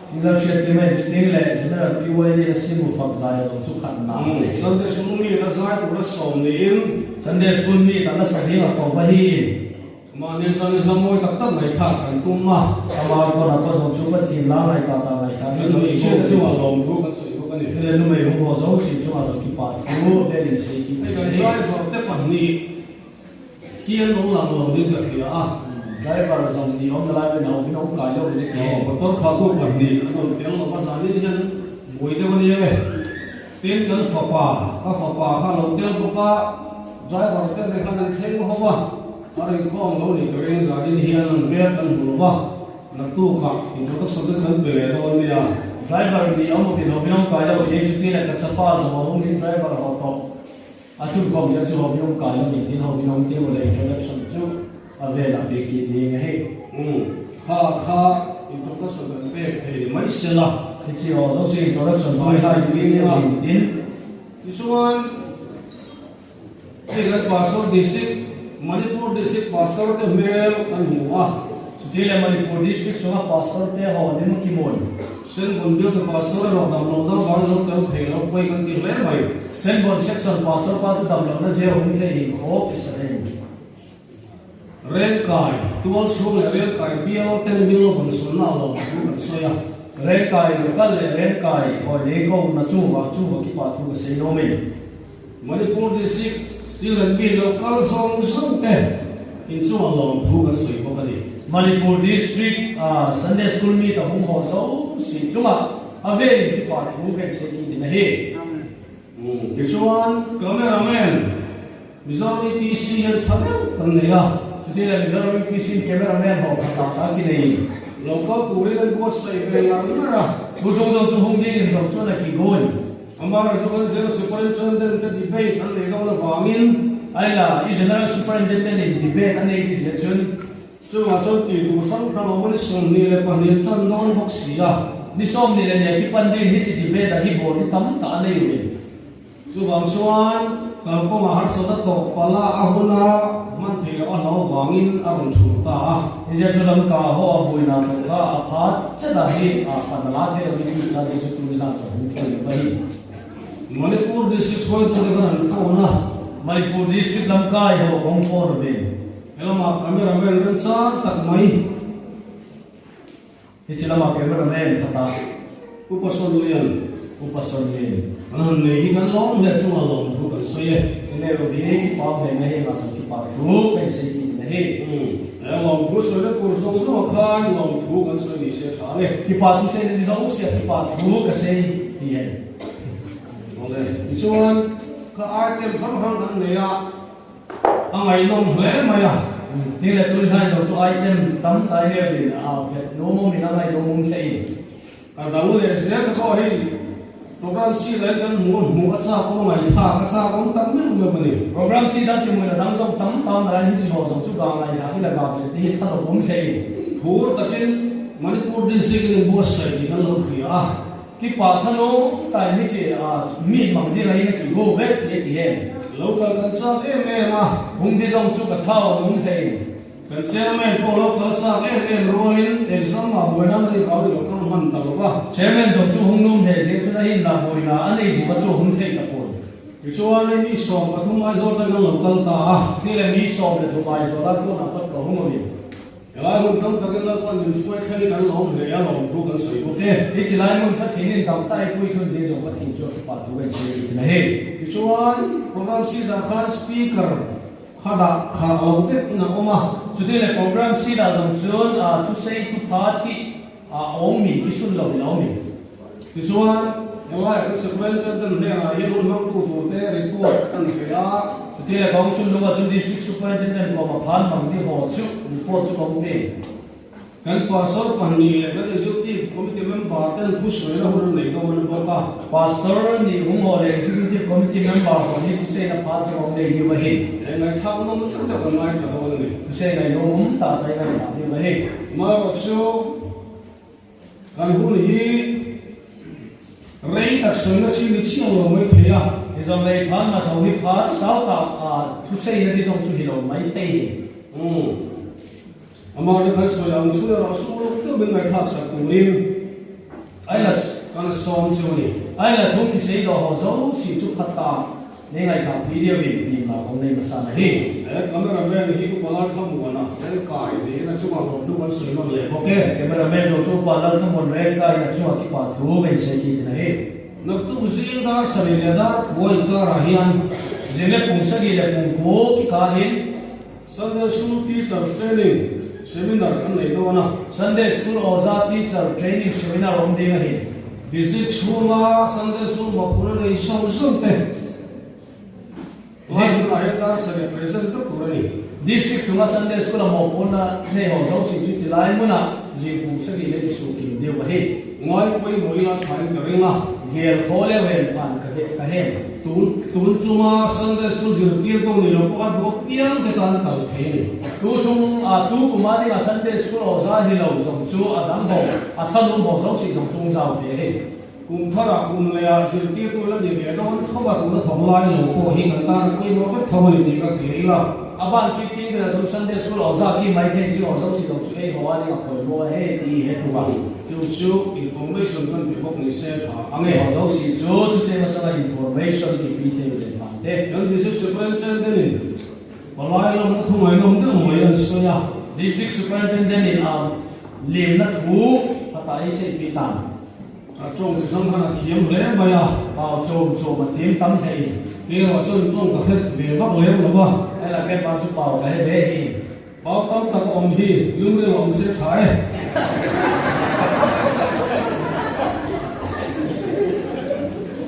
Sri Lalhriatkimi ding le General P Y D a simu Fakzaia zawng chu khatna. Hmm, Sunday School meet a zai tura sawm niin. Sunday School meet a la sa ding a ko va hi. Mahni chang hi hla mawi tak tak ngaithlak kan tum a. Ama kona pa zawng chu Pathien la ngai ta ta ngai sa. Kan ni chu chu a lawm thu kan sawi bawk a ni. Tile numei hung ho zo si chu a lo kipahthu vel in sei ki. Hei kan driver te pahnih. Khi an lo lang lo ding ka hria a. Driver zawng ni awm na lai pen ho, min awm kai lo ni ke. Aw, motor khaltu pahnih an awm tel lo a, zanin hian buai deuh a ni e. Tin kan fapa, ka fapa kha lo tel bawk a, driver te nen khan an thleng ho a. A ring khawm lo ni ka ring zanin hian an mek kan hmu lo a. Naktuk kha introduction kan pe lem naw nih a. Driver ni a um in, ho vin hung kai lo, kei chu ti le ka chapa zo a hung in driver ho tawh. A ṭhun khawm zel chu ho vin hung kai lo ni tin ho vin hung ti le introduction chu a vel a pek kit ding a hi. Hmm. Kha kha introduction kan pek thei mai se la. Hi chi ho zo si introduction mai hai ni ni tin. Tichuan, Tihian Pastor District, Manipur District Pastor te hmel kan hmu a. Chuti le Manipur District sunga Pastor te ho ni mu ki mun. Senbon bial te Pastor lo dam lo dam bar lo tel thei lo poi kan ti hle mai. Senbon section Pastor pa chu dam lo na zia hung thei hi khawp i sa thei. Rengkai, tual chhung le Rengkai bial te ni lo kan sun na lo kan sawi a. Rengkai local le Rengkai hoi le ko na chu wa chu wa ki pa thu ka sei lo mai. Manipur District, Student Bill lo kal zawng zawng te in chu a lawm thu kan sawi bawk a ni. Manipur District, ah, Sunday School mi ta hung ho zo si chunga a vel in ki pa thu kan sei ki ding a hi. Hmm, tichuan, cameraman, Mizoram E P C hian ṭha deuh kan nei a. Chuti le Mizoram E P C cameraman ho kha ta ki nei. Lo kal turin an buatsaih ve ngar ngar a. Thu tlung zawng chu hung dingin zawng chuan a ki gun. Amaherawhchu kan General Superintendent te debate an nei dawn avangin. Ai la, i General Superintendent in debate an nei ti zia chun. Chuvang chuan ti tur hrang hrang a awm a ni, sawmhnih le pahnih an ṭan dawn bawk si a. Ni sawmhnih le hnih a ki pan ding hi chi debate a hi bawl ni tam tak a nei uvin. Chuvang chuan kalkawnga harsatna tawk pala a huna hman thei lo a hlawh vangin a rawn ṭhur ta a. Hi zia chu Lamka ho a buaina tawk kha a pha chet a hi a pan a la thei lo ni ti chang chu tu ni la tawk hung thei lo a hi. Manipur District hruaitu te kan han phone a. Manipur District lamkai ho kong phone uvin. Helama cameraman remchang tak mai. Hi chi lama cameraman kha ta. Upa Sonlian. Upa Sonlian. Kan han nei hi kan lawm hle chunga lawm thu kan sawi e. Kan nei lo hi ki pa nei mai hi ma so ki pa thu kan sei ki nei hi. Hmm. E lawm thu sawi le kur zawng zawng khan lawm thu kan sawi ni se tha le. Ki pa thu sei ni zawng se ki pa thu ka sei hi hen. Awle. Tichuan kha item hrang hrang kan nei a. A ngaihnawm hle mai a. Ni le tun hlai zawng chu item tam tak a nei a, a vet nuom awm in a ngaihnawm awm hle in. A dang leh zel kha hi program sida kan hmu, hmu a chak awm, ngaithlak a chak awm tak meuh meuh a ni. Program sida ki hmuin a dang zawng tam tak a ni a, hi chi ho zawng chu ga ngaithlak hi la ga vet hi tha lo awm hle in. Phur takin Manipur District in buatsaih hi kan lo hria a. Ki pa thanuom tak hi chi, a, mi hmang ding a hi na ki go ve ti ti hen. Lo kal kan chak em em a. Hung di zawng chu ka thau a nuom thei. Kan chairman pawh lo kal chak em em ruolin exam a buaina nei vang lo kal hman ta lo va. Chairman zawng chu hung nuom hle zing chun a hin la buaina a nei zing a chu hung thei ta pawh. Tichuan ei mi sawm pathum Aizawl tan kan lo kal ta a. Ni le mi sawm le thum Aizawl a kona pat ka hung awm in. Helai hmun tam takin Lalpan min hruai thlengin kan lawm hle a, lawmthu kan sawi bawk e. Hi chi lai hmun Pathienin dam ta ei pui thun zing zawng Pathien chu a kipa thu kan sawi ti na hi. Tichuan program sida khan speaker kha dah kha lo tek in a awm a. Chuti le program sida zawng chuan, a, thuseitu pha thi a awm mi ki sun lo in a awm in. Tichuan, helai kan superintendent hnenah hian hun hmangtu turte report kan pe a. Chuti le kawng chun lunga chun district superintendent kawma phan hmang di haw chu report chu kawng pe. Kan pastor pahnih leh kan executive committee member ten thusawina hun an nei dawn bawk a. Pastor ni hung haw le executive committee member haw ni thuseina pha chu kawng nei ni va hi. He ngaithlak nawm tak tak an ngaithla dawn a ni. Thusei ngainuom tak tak an ngaithla ni va hi. Amaherawhchu chu Kan hun hi rei tak sawina chu ni chiang lo mai thei a. Hi zawng lei phan ma tho hi pha sau tak a thuseina di zawng chu hi lo mai thei hi. Hmm. Amaherawhchu kan sawi ang chu le rawh sung lawk deuh min ngaithlak sak turin. Ai la kan sawm chu ni. Ai la thu kisei daw ho zo si chu pha ta. Ni ngaithla phi deuh in, tih la kawng nei hmasa na hi. E, camera man hi Upa Lalthlamuona, Rengkai ni na chunga lawmthu kan sawi mang leh bawk e. Camera man zawng chu Upa Lalthlamuon Rengkai na chunga kipa thu kan sawi kit na hi. Naktuk zing dar sari le dar kuo inkara hian. Zing le pung sagi le pung kuo kikar hin. Sunday School Teacher Training Seminar kan nei dawn a. Sunday School Awza Teacher Training Seminar awm ding a hin. District chhunga Sunday School mawhpuina nei zawng zawng te. Lai hmunah hian dar sari present vek tur a ni. District chunga Sunday School a mawhpuina nei ho zo si chu ti lai hmuna Zing kum sagi le ki su kim deu ka he. Ngai poi mo ila chain ka ring a. Gel kho le wen pan ka de ka he. Tun, tun chunga Sunday School zirtirtu ni lo pawh a duak piang te tan kal thei ni. Tu chung a tu kuma dinga Sunday School awza hi lo zawng chu a dang ho, a thalum ho zawng si zawng chung zau thei he. Kum thara kum leia zirtirtu la ni ve dawn tho a, tuna thawng lai lo pawh hi kan tan poi mo ka tho ni ti ka ti la. A ban ki ti zira zawng Sunday School awza ki mai thei chi awza si zawng chu ei ho a ni a poi mo he ti he tu ba. Chu chu information kan ti bawk ni se tha ang e. Awza si chu tu se ma sa information ki pi thei le ma te. Kan ti se superintendent in. Palai lo na thu ngai nom deu mai an sawi a. District Superintendent in a limna thu a ta ei sei pi tan. A ṭawng chi sang khan a thiam hle mai a. Pau chawm chawm a thiam tam thei. Kei rawh chuan ṭawng ka hre ve vak lem lo va. Ai la ken pau chu pau ka he ve hi. Pau tam tak a awm hi, lungril awm se tha e.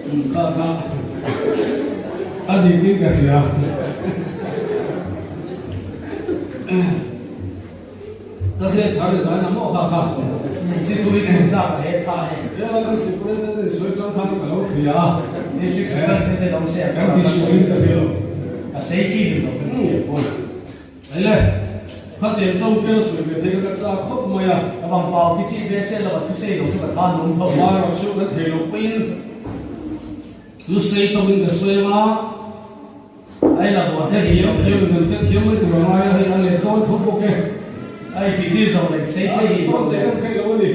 Hmm, kha, kha. A dik ding ka hria. Ka hre thar zan a maw kha kha. Chi tu i kum ta ka he tha he. E la kan si pure te te soi chang khan ka lo hria. District Secretary te te dawng se. Kan ti su in ka hre lo. Ka sei khi lo. Hmm, e pawh. Ei le. Kha te tawng chen sui ve te ka cha khawp mai a. Ka bang pau ki chi ve se lo a thu sei lo chu ka tha nuom tho. Ma ro chu ka thei lo pin. Thu sei tawng in ka soi ma. Ai la bo te hi. Thiam, thiam, thiam mai tur a ngai a, hei, a let dawn thut bawk e. Ai, ti ti zawng lek sei te hi zawng lek. Ai, thei lo a ni.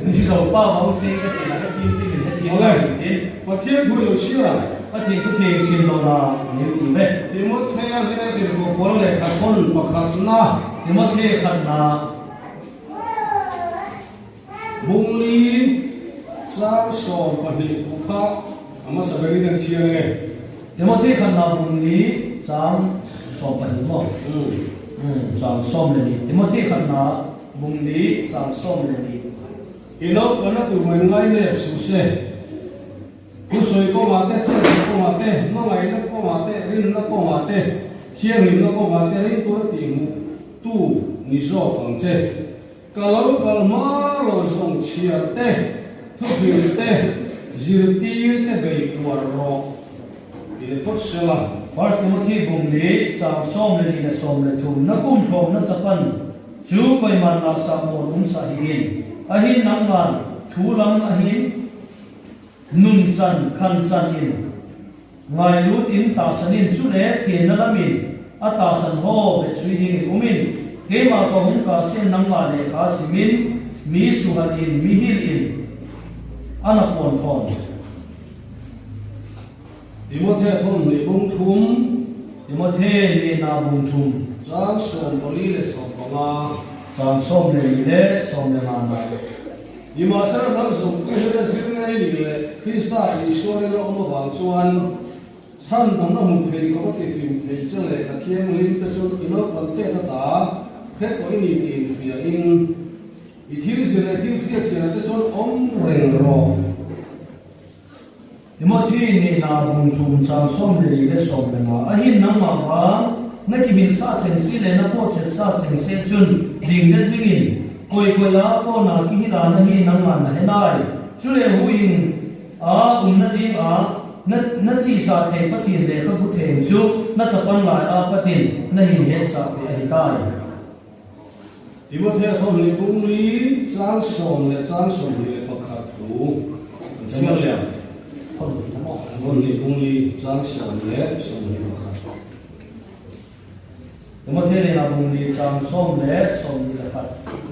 Ni zo pa vawng sei ka ti la, ka thim ti min, ka thim ti min. Pathian thu lo sia. Pathian thu thei sin lo la, ni ti ve. Timothea hi a ti ko pawh le ka thon pakhatna. Timothea khatna. Bung li chang sawm pahnih kha a hmasa berin kan chhiar e. Timothea khatna bung li chang sawm pahnih maw? Hmm. Hmm, chang sawm le ni. Timothea khatna bung li chang sawm le ni. I naupanna tur mai ngai leh su se. Thusawi kawnga te, chhiar kawnga te, hmangaina kawnga te, rinna kawnga te, thianghlimna kawnga te, ringtu tihhmutu ni zawk ang che. Ka lo kal hma lo zawng chhiar te, thuhrilh te, zirtir te beidawng rawh. Ti le phawt sela. First Timothy bung li chang sawm le ni le sawm le thum, na kum thawmna chapan chu koiman la sa mawl um sa hi in. A hin nangman thu lam a hin nun chan, khan chan in, ngailut in tahsan in, chule thienna lamin a tahsan ho vetsui dingin umin, keima ka hung kal sien nangma lekha simin, mi suhalin, mi hilin, a na puan thawn. Timothea thawm hnih bung thum. Timothea hnihna bung thum. Chang sawm pali le sawm panga. Chang sawm le li le sawm le nga na. Nimahsela, nang zawng te hi zirna i ni le Krista Isua ringa awm avang chuan chhandamna hmu thei khawpa tihrim thei che le ka thianghlim te chu i naupan te ta ta hre tawh i ni tih hria in i thil zir le thil hriat chianna te chuan awm reng rawh. Timothi hnihna bung thum chang sawm le li le sawm le nga. A hin nangmah vang na kihil sa cheng si le na pawh chet sa cheng se chun ding le dingin koi koi a pawna kihil a na hi nangman na he nai. Chule hu in a umna ding a na, na chi sa thei Pathien lekhabu thei chu na chapan lai a patin na hin het sa ve a hi tai. Timothea thawm hnih bung li chang sawm le chang sawm hnih le pakhat thu. Sial liam. Thawm hnih bung li chang sawm le sawm hnih pakhat. Timothea hnihna bung li chang sawm le sawm hnih le pakhat.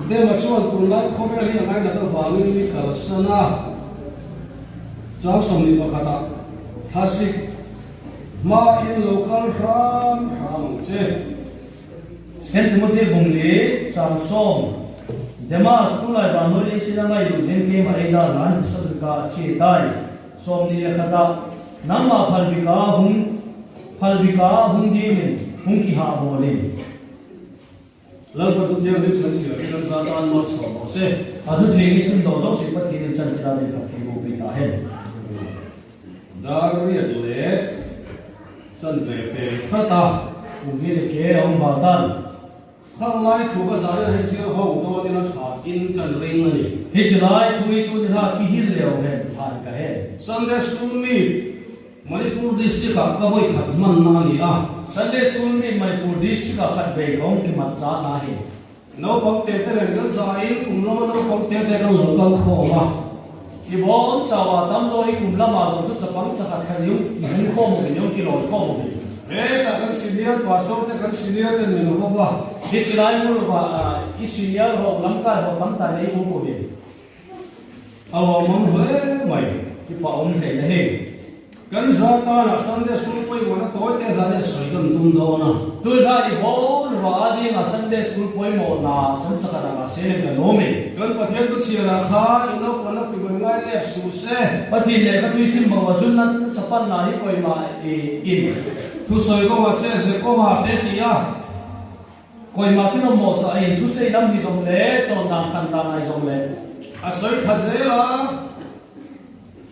Dema chuan tunlai khawvel hi a ngaina deuh vangin mi kalsan a. Chang sawm hnih pakhat a. Thlasik hma in lo kal hram hram ang che. Second Timothy bung li chang sawm. Demas, tulai vannoi leiset a ngaihlut zing keima ei dal nan Thessalonika a chi tai. Sawm hnih le khat a, nangma phalbik a hung, phalbik a hung dingin hung kihah bawlin. Lalpa thu thianghlim kan siam kan zatan malsawm rawh se. A thu thiang i sim dawn zawng si Pathienin chanchin a ding kan thei bupi ta hen. Dar riat le chanve ve phata. Kum hi le ke a awm bal tan. Khanglai thu ka zai a, hei zir ho dawnin a ṭha in kan ring a nih. Hi chu lai thu hi tu ni hla ki hil leu hen phan ka hei. Sunday school mi Manipur district-a ka voi khat hmanna a ni a. Sunday school mi Manipur district-a khat vei kong ki hman chana hi. Naupang te te nen kan zain, kum lama naupang te te kan lo kal khawm a. Hi bawm chawa tam zaw hi kum lama zong chu chapang chakhat khan yung, i hung khawm uvin yung ki lawi khawm uvin. He ta kan senior pastor te, kan senior te nen ho va. Hi chu lai mun va, a, i senior ho lam kai ho tam ta nei u ko hi. A lo mang hle mai. Ki pa um hle na he. Kan zar tana Sunday school poimawna tawite zan le soi kan tum dawn a. Tu hla i hon va a dinga Sunday school poimawna chomcha ka danga se le ka nuom e. Kan Pathien thu chhiara kha i lo pana pi bai ngai lep su se. Pathien le ka thui sim bang va chun nan chapan na hi koima i in. Thu soi ko ma che ze ko ma te ti a. Koima ki lo mo sa in thu sei lam hi zong le, chon dan khan dan ai zong le. A soi kha zel a.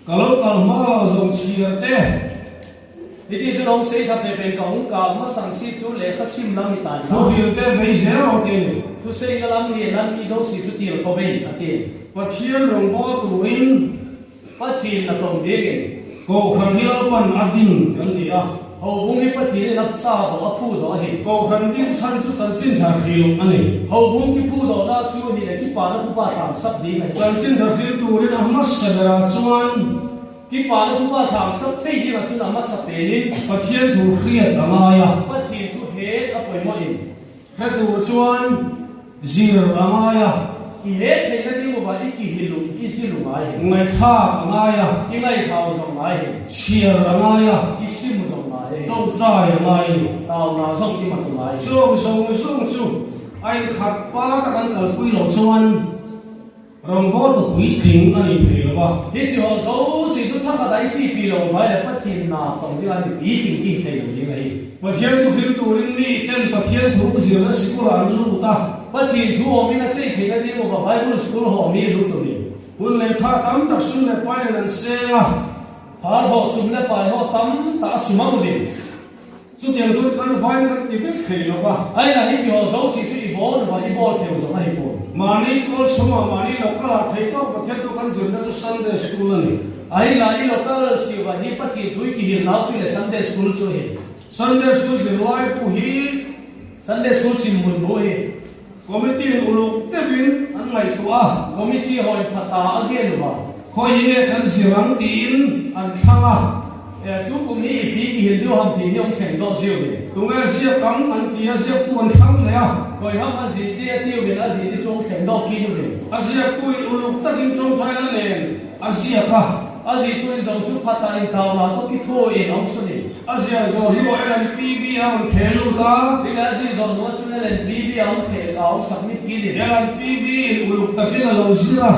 Ka lo kal hma lo zong chhiar te. Hi ti chu long sei kha te pen ka hung kal masang si chu lekha sim lam hi tan. Thu hril te bei zel lo te ni. Thu sei na lam hi nan mi zo si chu til ko vein a ti. Pathien rongbawltu in Pathien a tlawm dingin. Kohran hi Lalpan a ding kan ti a. Houbung hi Pathienin a sa daw, a phu daw a hi. Kohran ding chhan chu Chanchin Ṭha hril a nih. Houbung ki phu dawna chu hi le kipana thupha thang sak ding a hi. Chanchin Ṭha hril turin a hmasa bera chuan. Kipana thupha thang sak thei ding a chun a hmasa penin. Pathien thu hriat a ngai a. Pathien thu het a pawimawhin. Hre tur chuan zir a ngai a. I het theihna ding uva i ki hil lung, i zil lung ngai hi. Ngaithlak a ngai a. I ngaithlau zawng ngai hi. Chhiar a ngai a. I sim zawng ngai hi. Ṭawngṭai a ngai a ni. Tauna zawng i mat ngai hi. Chuong zawng zawng chu a inkhat pa tak an kalpui lo chuan Rongbawltu puitling a ni thei lo va. Hi chi ho zo si chu thakhat a i chi pi lo vai le Pathien na tawng ding a ni pi hring ki thei lo ding a hi. Pathien thu hril turin mi ten Pathien thu zirna sikul an lut a. Pathien thu awm in a sei theihna ding uva Bible school ho mi lut uvin. Hun le thla tam tak sum le pai an seng a. Phar ho sum le pai ho tam tak a sum ang uvin. Chutiang chu kan vai kan ti vek thei lo va. Aina hi chi ho zo si chu i bawl va i bawl thei zawng a hi pawh. Mahni kawl chhunga mahni local-a thei tawk Pathien thu kan zirna chu Sunday school a ni. Aina i local si va hi Pathien thu i ki hil nau chu le Sunday school chu hi. Sunday school zirlai bu hi. Sunday school sim hmun bu hi. Committee-in uluk deuhin an ngaihtuah a. Committee hawin phata a gen uva. Khawi hi nge kan zir ang tiin an thlang a. E, tu kum hi ipi ki hil deuh ham ti hi hong thleng dawh ziau ve. Tunge ziak ang an ti a, ziaktu an thlang leh a. Khawi ham a zi ti a ti uvin a zi ti chu hong thleng dawh kit uvin. A ziaktuin uluk takin ṭawngṭai la nen a ziak a. A zituin zawng chu phata in tauna tawk i thu in hong sun in. A ziak zawng hi L N P B a hung theh lut a. Tin a zi zawng hnunga chun L N P B a hung theh, a hung submit kit in. L N P B in uluk takin a lo zir a.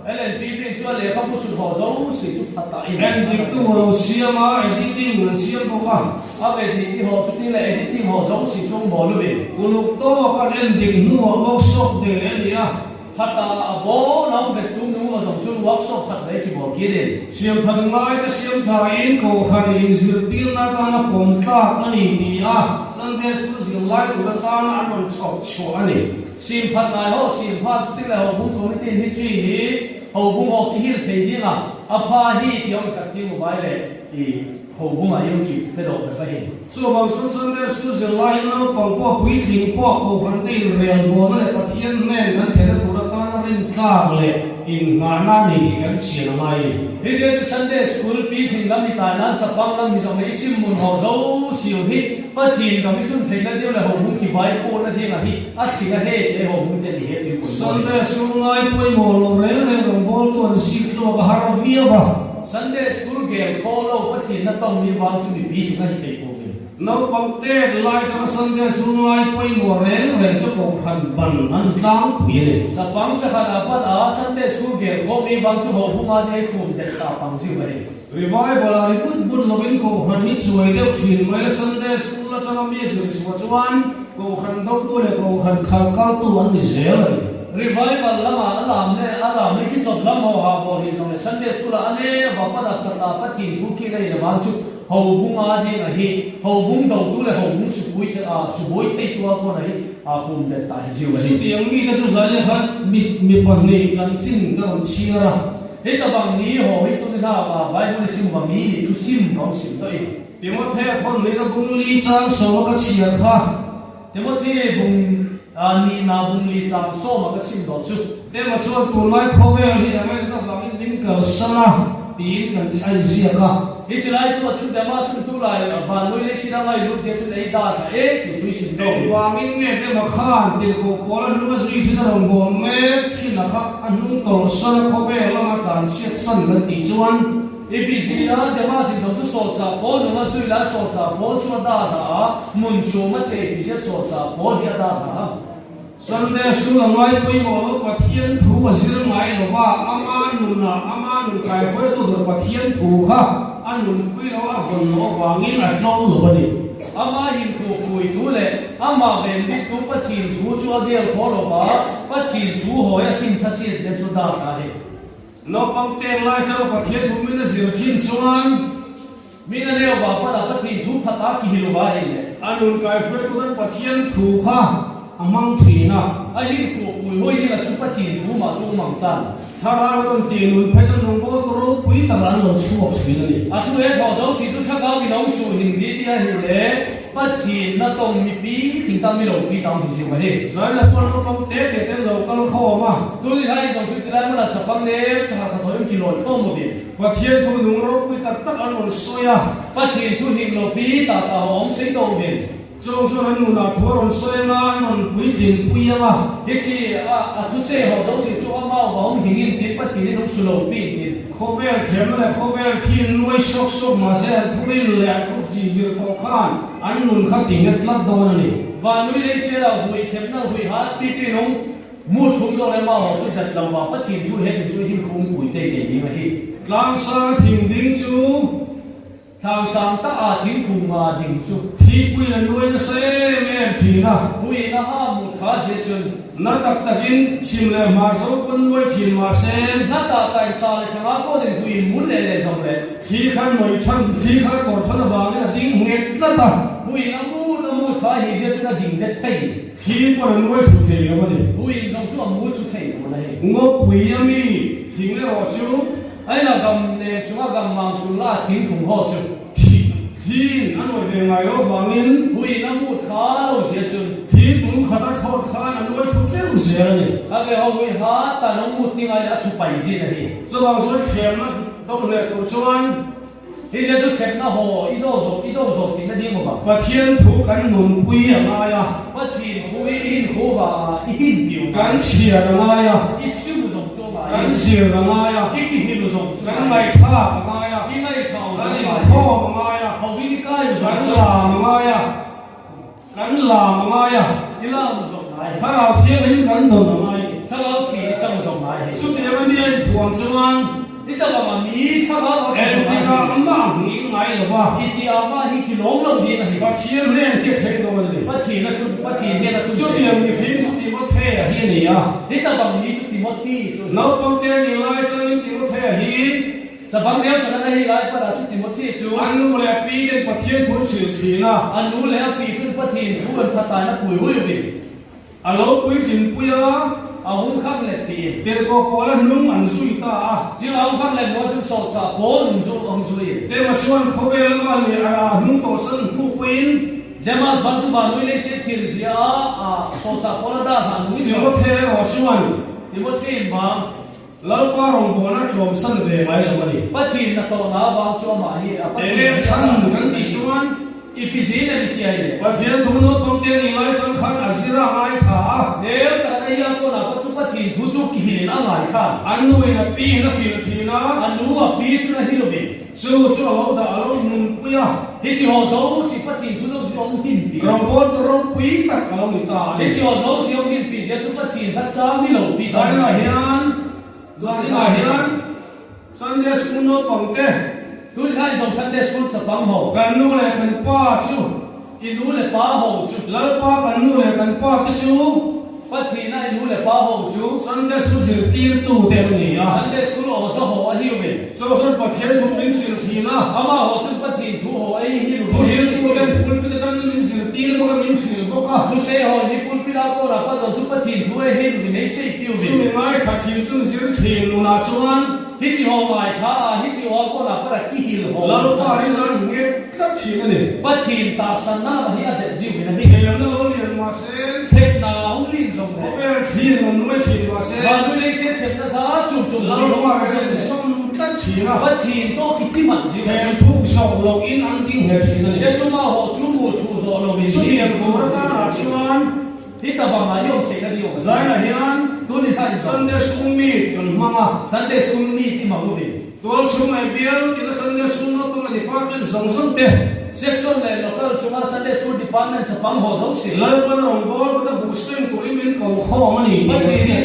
L N P B chu a lehkhabu sut ho zo si chu phata in. Endiktu a lo siam a, editing an siam bawk a. A ve di ti ho chu tin le editing ho zo si chu hung bawl uvin. Uluk tawk an endik hnuah workshop dei leh a ni a. Phata a bawl a hung ve tum hnunga zawng chun workshop khat lei ki bawl kit in. Siam ṭha ngai ka siam ṭha in kohran inzirtirna atana pawm tlak a ni ti a. Sunday school zirlaitu atana an rawn chhawp chhuah a ni. Sim phat ngai ho, sim phat chu tin le houbung committee hi chi hi houbung ho ki hil thei dinga a pha hi ti hong kat ding uvai le i houbunga i hung ki pe dawh bek a hi. Chuvang chuan Sunday school zirlai naupang pawh puitling pawh kohran te inrelbawlna leh Pathien hnen kan thlena tur atana rin tlak leh innghahna a ni tih kan chian a ngai. Hi zia chu Sunday school puitling lam hi ta nan chapang lam hi zawng leh i sim hmun ho zo si u hi Pathien dam i thlun theihna ding leh hohmul kivaipuina ding a hi a thling a he te hohmul te ni he tin kun. Sunday school ngai pawimawh lo reng reng rongbawltu an zik tluak a har viau a. Sunday school gel khaw lo Pathien na tawng mi vang chu mipi thling a hi thei pawh ve. Naupang tek lai chang Sunday school ngai pawimawh reng reng chu kohran ban an tlangpui a ni. Chapang chakhat a pat a Sunday school gel khaw mi vang chu hohmul a ni khum det ta pang ziu a ni. Revival a ri but but lovin kohran hi chuai deuh ṭhin mai le Sunday school aṭanga mi zir chhuah chuan kohran dotu leh kohran khalkaltu an ni zel a ni. Revival lama a lam le a lam le kichawp lam ho ha bawl hi zawng le Sunday school a a ne va pat a pat a Pathien thu ki lei le vang chu Houbung a ding a hi, houbung dotu le houbung subuoi thei, a, subuoi theitu a kuoma hi, a, pum det ta hi ziu a hi. Tiang mi ka chu zai le khan mi, mi pahni chanchin ka rawn chhiar a. Hi tabang mi ho hi tuni hla a, Bible sim va mi ni thusim ka hung sim ta i. Timothea thawn nihna bung li chang sawm ka chhiar kha. Timothea bung, a, nihna bung li chang sawm ka sim dawk chu. Dema chuan tunlai khawvel hi a ngaina vangin min kalsan a, tiin kan zi-, a inziak a. Hi chu lai chu a chun Dema chun tulai, a, vannoi leiset a ngailut zia chun ei dalha e, ti thu i sim dawn. Vangin nge Dema khan tirko Paula hnunga zui ṭhin a rawn bawl mek ṭhin a kha a hnung tawlhsan a khawvel lama tlan chhiatsan kan tih chuan. Ipi zia Dema sin tho chu sawlchâk Paul hnunga zui la sawlchâk Paul chu a dalha a, hmun chhuma che ipi zia sawlchâk Paul hi a dalha a. Sunday school a ngai pawimawh lo, Pathian thu a zir ngai lo va, ama nuna, ama nun kaihruaitu dawr Pathian thu kha a nunpui lo, a vawn lo avangin a tlo lo a ni. Ama hinkhua puitu le ama venbittu Pathian thu chu a gelkhaw lo va, Pathian thu hawia sin thasiat zia chu dalha hi. Naupangte lai chau Pathian thu min a zir ṭhin chuan. Min a neu va pana Pathian thu phata kihil lo va hi le. A nun kaihruaitu khan Pathian thu kha a hmang ṭhin a. A hinkhua puihai ding a chu Pathian thu mah chu a hmang chan. Thlarau rawn ti nun phei chuan rawngbawl ropui taka an lo chhuak ṭhin a ni. A thu he thaw zo si chu thakau min awng su hin di ti a hi le. Pathian natawng mipi tling ta mi lo pi ta hi ziu a hi. Zaina pawn naupang te te ten lo kal khawm a. Tuni hai zawng chu chilai muna chapang le chakhat khat hawng ki lawi khawm uvin. Pathian thu nung ropui tak tak an rawn sawi a. Pathian thu him lo pi tak a hawng sei tawh uvin. Chuong chuan an nuna thu a rawn sawi anga an rawn puitlin pui anga. Hi chi a, a thu sei ho zo si chu amau va hawng hingin tin Pathian in hawng su lo pi tin. Khawvel thlemna le khawvel khi nuai sawk sawk mahse an thurin le an thup zir zir tawh khan an nun kha ti nget tlat dawn a ni. Vannoi leiset a hui thlemna hui hat pi pi nung mut hum zo le maw chu dat lo va Pathian thu he chu hin khum pui te te ding a hi. Tlang sang thing ding chu. Tlang sang ta a thingkung a ding chu. Thingpui le nuai nasa em em ṭhin a. Hui na ha mut kha zia chun. Na tak takin chim le hmar zo pawn nuai ṭhin mah se. Na tak tak in sa le thanga pawh in hui mun le le zawng le. Khi khan noi ṭhan, khi khan kawr ṭhan avangin a ding nget tlat a. Hui na mu, na mu kha hi zia chu na ding det thei. Khi pawn a nuai thu thei lo a ni. Hui in zawng chu a mu thu thei lo a ni. Ngawpui a mi thing le rawh chu. Ai la gam le sunga gam mang sun la thingkung ho chu. Thi, thin a nuai ve ngai lo vangin. Hui na mut kha lo zia chun. Thi tum khata thawt khan a nuai thu tleu zel a ni. A ve ho hui ha ta nung mut ti ngai a thu pai zin a hi. Chuvang chuan thlemna dawk hle tur chuan. Hi zia chu thlemna ho i do zo, i do zo thei na ding maw ba. Pathian thu kan nunpui a ngai a. Pathian thu i hin khu va a, i hin piu. Kan chhiar a ngai a. I siu zo. Kan zir a ngai a. I kihil zawng chu. Kan ngaithlak a ngai a. I ngaithlak zawng. Kan inkhawm a ngai a. Ho hi i kai zawng. Kan lam a ngai a. Kan lam a ngai a. I lam zawng ngai. Thlarau Thianghlim kan dawn a ngai. Thlarau Thianghlim i chang zawng ngai. Chuti anga mi a inthuam chuan. I chang anga mi thlarau a. En ti kha ama hming ngai lo va. I ti ama hi kilawm lo ding a ni. Pathian hnen khi thei dawn a ni. Pathian a thu, Pathian hnen a thu. Chuti ang mi hring chu Timothea hi a ni a. Hi tabang mi chu Timothea chu. Naupangte ni lai chuan Timothea hi. Chapang deu chakhat a ni lai pana chu Timothea chu. A nu le a pi ten Pathian thu an hrilh ṭhin a. A nu le a pi chun Pathian thu an phattaina puihui uvin. A lo puitlin pui a. A hung khang let tiin. Tirko Paula hnung an zui ta a. Chu a hung khang let hnung chu sawlchâk Paul hnung chu an zui. Dema chuan khawvel lama leh a ra hnung tawlhsan hmu puiin. Dema vang chu vannoi leiset thil zia a, a sawlchâk Paula dalha hnung chu. Timothea erawh chuan. Timothea in vang. Lalpa rawngbawlna tlawmsan ve ngai lo a ni. Pathian natawhna avang chu amah hi a Pathian. Enge chhan kan tih chuan. Ipi zia le mi ti a i le. Pathian thu naupangte ni lai chuan khan a zir a ngaithla a. Deu chakhat a hi a kawna pa chu Pathian thu chu kihilin a ngaithla. A nuin a piin a hrilh ṭhin a. A nu a pi chun a hil uvin. Chu chu a lo dah a lo nunpui a. Hi chi ho zo si Pathian thu zo si awm hin pi. Rawngbawl ropui tak a lo ni ta a ni. Hi chi ho zo si awm hin pi zia chu Pathian hla chang ni lo pi sa. Zaninah hian. Zaninah hian Sunday school naupang te. Tun khan zawng Sunday school chapang ho. Kan nu le kan pa chu. I nu le pa ho chu. Lalpa kan nu le kan pa te chu. Pathian a i nu le pa ho chu. Sunday school zirtirtu te an ni a. Sunday school awsa ho a hi uvin. Chu chuan Pathian thu min hrilh ṭhin a. Amaho chun Pathian Thu ho ei hil. Thuhriltu ten pulpit-a chun min zirtir bawk a, min hril bawk a. Thuseihai ni pulpit-a kawra pa zawng chu Pathien thu ei hil, min ei sei piu. Chu mi ngai kha thim chun zir thin nuna chuan. Hichi ho ngai kha a, hichi ho kawra para ki hil ho. Lalpa rin an nge tlat thin a ni. Pathien tahsanna hi a det ziu min a ni. Themna lo lian ma se. Themna hung lien zawng le. Khawvel thin ngun ngai thin ma se. Vannui leiset themna za chum chum Lalpa rin sawm tlat thin a. Pathien tawk ki ti man ziu. Themna thuk zawk lo in an ding he thin a ni. Chu ma ho chu mu thu zo lo min. Chu mi an kawra ta na chuan. Hi ta bang a yom thei na diu. Zaina hian. Tuni hai Sunday school meet kan hmang a. Sunday school meet i hmang uvin. Tual chhung ai bial, ina Sunday school naupang department zawng zawng te. Section le local chunga Sunday school department chapang ho zawng si. Lalpa rawngbawlna buhseng turin min ko khawm a ni. Pathien hi,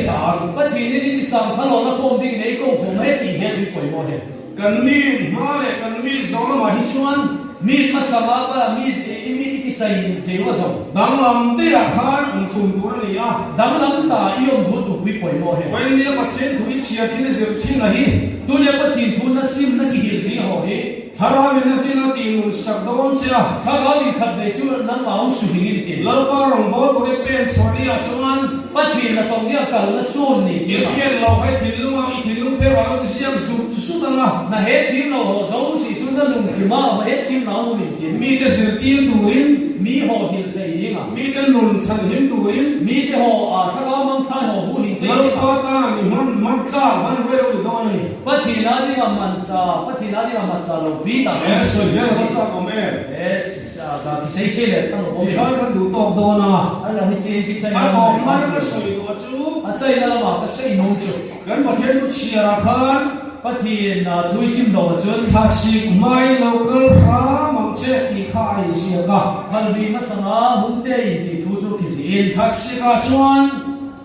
Pathien hi chi chang kha lo na khawm ding nei ko khawm he ti he tui poimaw he. Kan mi hma le kan mi zawng lamah hi chuan. Mi hmasa ma para mi, i mi ki chai deu a zawng. Danglam te a khan an tum tur a ni a. Danglam ta i awm but tu pui poimaw he. Vawiin nia Pathien thu i chhia chin zir chin a hi. Tunia Pathien thu na sim na ki hil zing ho hi. Thlarau min a tina ti nun sak dawn che a. Thlarau min khat ve chu nangma hung su dingin ti. Lalpa rawngbawltu pen sorry a chuan. Pathien na tawng nia kal na sun ni ti. I hriat lo hai thinlunga i thinlung pek a lo ziak zuk zuk anga. Na he thim lo ho zawng si chu na lungthim a, na he thim na hung min ti. Mi te zirtir turin. Mi ho hil thei dinga. Mi te nun chhan him turin. Mi te ho a thlarau mangthai ho hu hil thei dinga. Lalpa ta mi hman, hman tla, hman reu dawn a ni. Pathien a dinga man cha, Pathien a dinga man cha lo pi ta. Yes, so here, what's up, amen? Yes, a, ka ki sei sei le ta lo, amen. Kan kan du tawk dawn a. Ala hi chin ki chai. A tawk hma ka sawi duh chu. A chai na lama ka sawi nuom chu. Kan Pathien thu chhiar khan. Pathien a thu i sim dawn chun. Thlasik hmai lo kal hram ang che ti kha a inziak a. Phalbi masanga hung te in ti thu chu ki ziek. Thlasik a chuan.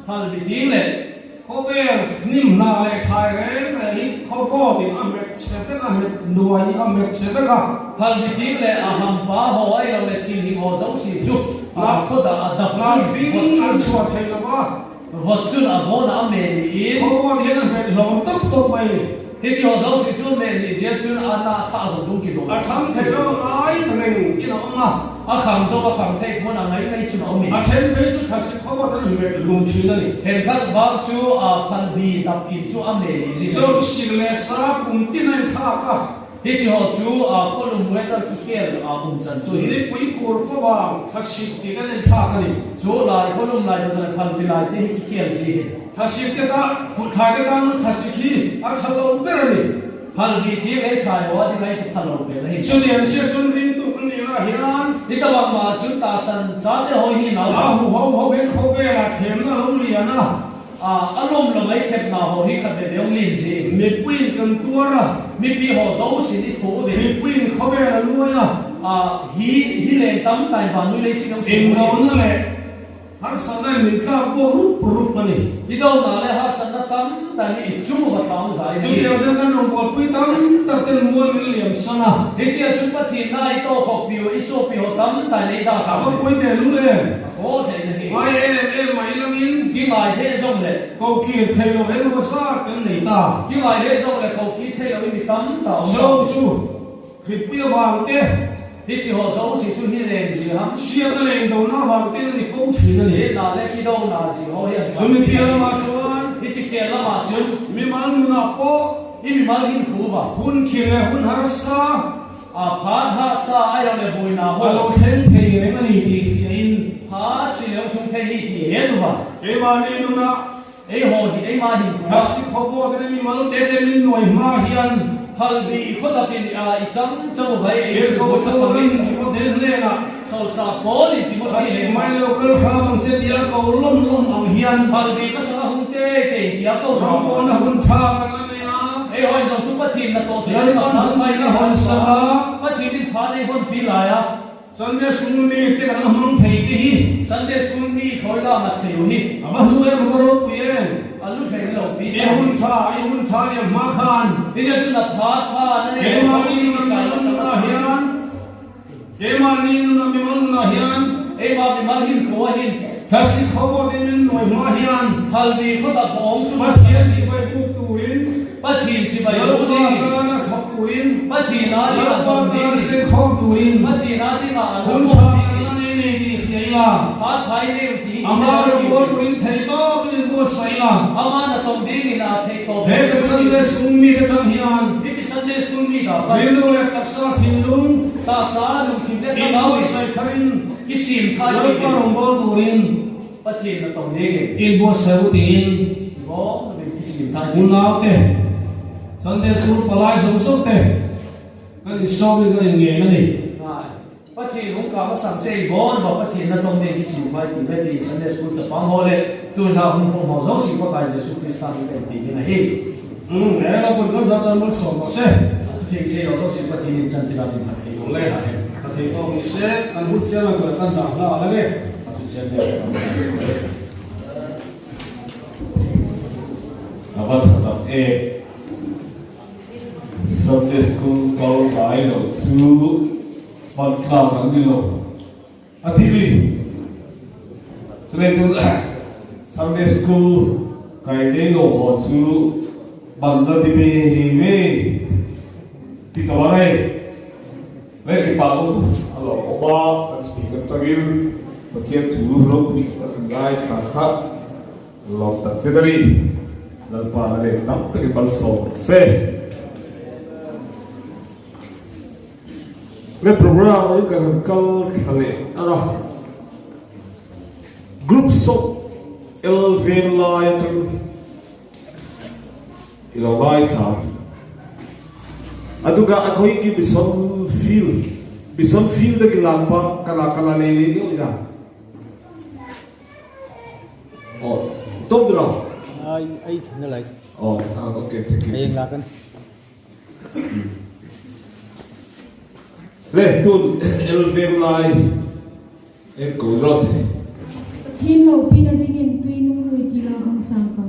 Phalbi ding le. Khawvel hnim hnah le thlai reng reng hi khawvawtin a hmet chhe vek a, hmet nuai a hmet chhe vek a. Phalbi ding le a hampa ho ai lo le thil hing ho zawng si chu. A khawda a dap chun. Lam bing an chhuah thei lo a. Vawt chun a bawna a mel niin. Khawvawt hian a hmet hlawm tawp tawp mai. Hichi ho zawng si chu mel ni zia chun a na tha zawng zawng ki dawn. A chhang thei lo ngai reng in a awm a. A khang zawng a khang thei hmun a ngai ngai chun a awm e. A ṭhen phei chu thlasik khawvawt an hmet lum ṭhin a ni. Hen khat vang chu a phalbi dap in chu a mel ni zia. Chu sir le sa kum tin a inthlak a. Hichi ho chu, a, khawlum weather ki khel, a, um chan chu hi. Nipui fur khawvang thlasik ti kan inthlak a ni. Chu lai khawlum lai, chu lai phalbi lai te hi ki khel si hi. Thlasik te ta, futthlai te ta nun thlasik hi a ṭha lo ber a ni. Phalbi ti lei thlai ho a ti lai ti ṭha lo ber a hi. Chu lian sia sun ringtu kan ni la hian. Ni ta bang ma chun tahsan chate ho hi nau. A hu ho ho hian khawvela themna lo lian a. A, a lawm lo mai thepna ho hi khat ve ve awng lin si. Mipuiin kan tuar a. Mipi ho zawng si ni thu ve. Mipuiin khawvel a nuai a. A, hi, hi leng tam tai vannui lei si lo si. Indona le harsatna min tlak bawk rup rup a ni. Hi dona le harsatna tam tai mi i chung va tlang zai ni. Chu tia zan kan rawngbawlpui tam tak ten mual min liam san a. Hi chia chun Pathien na i to khawp piu, i suo piu ho tam tai nei ta. A va pui te lu le. Aw, thei na hi. Ngai em em mai langin. Ki ngai thei zawng le. Ko kir thei lo em lo sa kan nei ta. Ki ngai thei zawng le ko kir thei lo i mi tam ta awm. Zawng chu. Hripui avang te. Hichi ho zawng si chu hi leng si ham. Siatna le indona avang te ni fo ṭhin a ni. Siatna le ki dona si ho hi a. Chu mi pial lama chuan. Hichi khel lama chuan. Mimal nuna pawh. I mimal hin khu va. Hun khi le hun harsa. A phat harsa ai lo le buoina ho. A lo thleng thei reng a ni tih hriain. Phat si lo thung thei hi ti he tu va. Keimahni nuna. Ei ho hi, ei ma hin khu va. Thlasik khawvawt te mimal te te min nuai hma hian. Phalbi khaw dap in a i chang chang vai ei chu khawvawt pasang in. Khawvawt den nen a. Solchak pawl in ti maw thlasik hmai lo kal hram ang se tia ko lawm lawm ang hian. Phalbi pasang a hung te te tia ko lawm. Rawngbawlna hun ṭha kan la nei a. Ei hoi zawng chu Pathien na tawh thei Lalpan hun na hawn sak a. Pathienin phat ei hawn pi lai a. Sunday school ni te kan la hmang thei te hi. Sunday school ni thawi la mat thei u hi. A va hnu em, a va ropui em. A lu thei lo pi. I hun ṭha, i hun ṭha liam hma khan. Hi zia chu na phat pha na nei. Keimahni nuna hian. Keimahni nuna mimal nuna hian. Ei ma mimal hin khua hin. Thlasik khawvawt in min nuai hma hian. Phalbi khaw dap awm chu. Pathian chibai buk turin. Pathien chibai buk turin. Lalpa na khawp tuin, Pathien a ding a Lalpa ṭawng ding, tar se khawm tuin, Pathien a ding a hun ṭha kan la nei nei ni ei la. Phat phai nei ti. Ama rawng bawl tuin thei tawp in buatsaih la. Ama na ṭawng dingin a thei tawp. He ka Sunday school mi ka chang hian. Hi chi Sunday school mi ka pa. Rilru le taksa thinlung. Taksa lungthim le thlarau. Inbuatsaih tharin. Kisiem thar Lalpa rawng bawl tuin. Pathien na ṭawng dingin. Inbuatsaih u tiin. Bo, min kisiem thar. Unaute. Sunday school palai zawng zawng te. Kan insawm in kan inngen a ni. Ngai. Pathien hung ka masang se i bon ba Pathien na ṭawng ding kisiem thar ti le ti Sunday school chapang ho le. Tun ha hung pawm ho zawng zawng Pakai Jesu Krista hmingin kan ti ding a nih. Hmm, e la pun kan zat tan mal sawm se. A thu thei se lo zawng zawng Pathien in chanchin a ding phat thei. Le ha he. Phat thei tawp ni se, kan hut chiang a kan dan hla la le. A thu chiang le. A va ṭha tak e. Sunday school kal ngai lo chu, hmang tlang an ni lo. A thil ri. Chuleiin chun, Sunday school kai ngei lo ho chu, hmang na ti ve hi ve. Ti tawh a rei. Ve ki pa um, a lo awm a, kan speaker tangin, Pathian thu ropui, kan ngai thla kha. Lawm tak che dali. Lalpa na le tam tak i bal so se. Le program oi kan kal thla le ara. Group sawp el veng lai tang. I lo ngai thla. A tu ka a khoi ki bison feel. Bison feel da ki lang pa kala kala le le ni oi da. Oh, top dra. Ai, ai, na lai. Oh, ah, okay, thank you. Ai, la kan. Le, tun, el veng lai. Em ko ro se. Pathien lopina dingin tui nung lui ti la hang sang ka.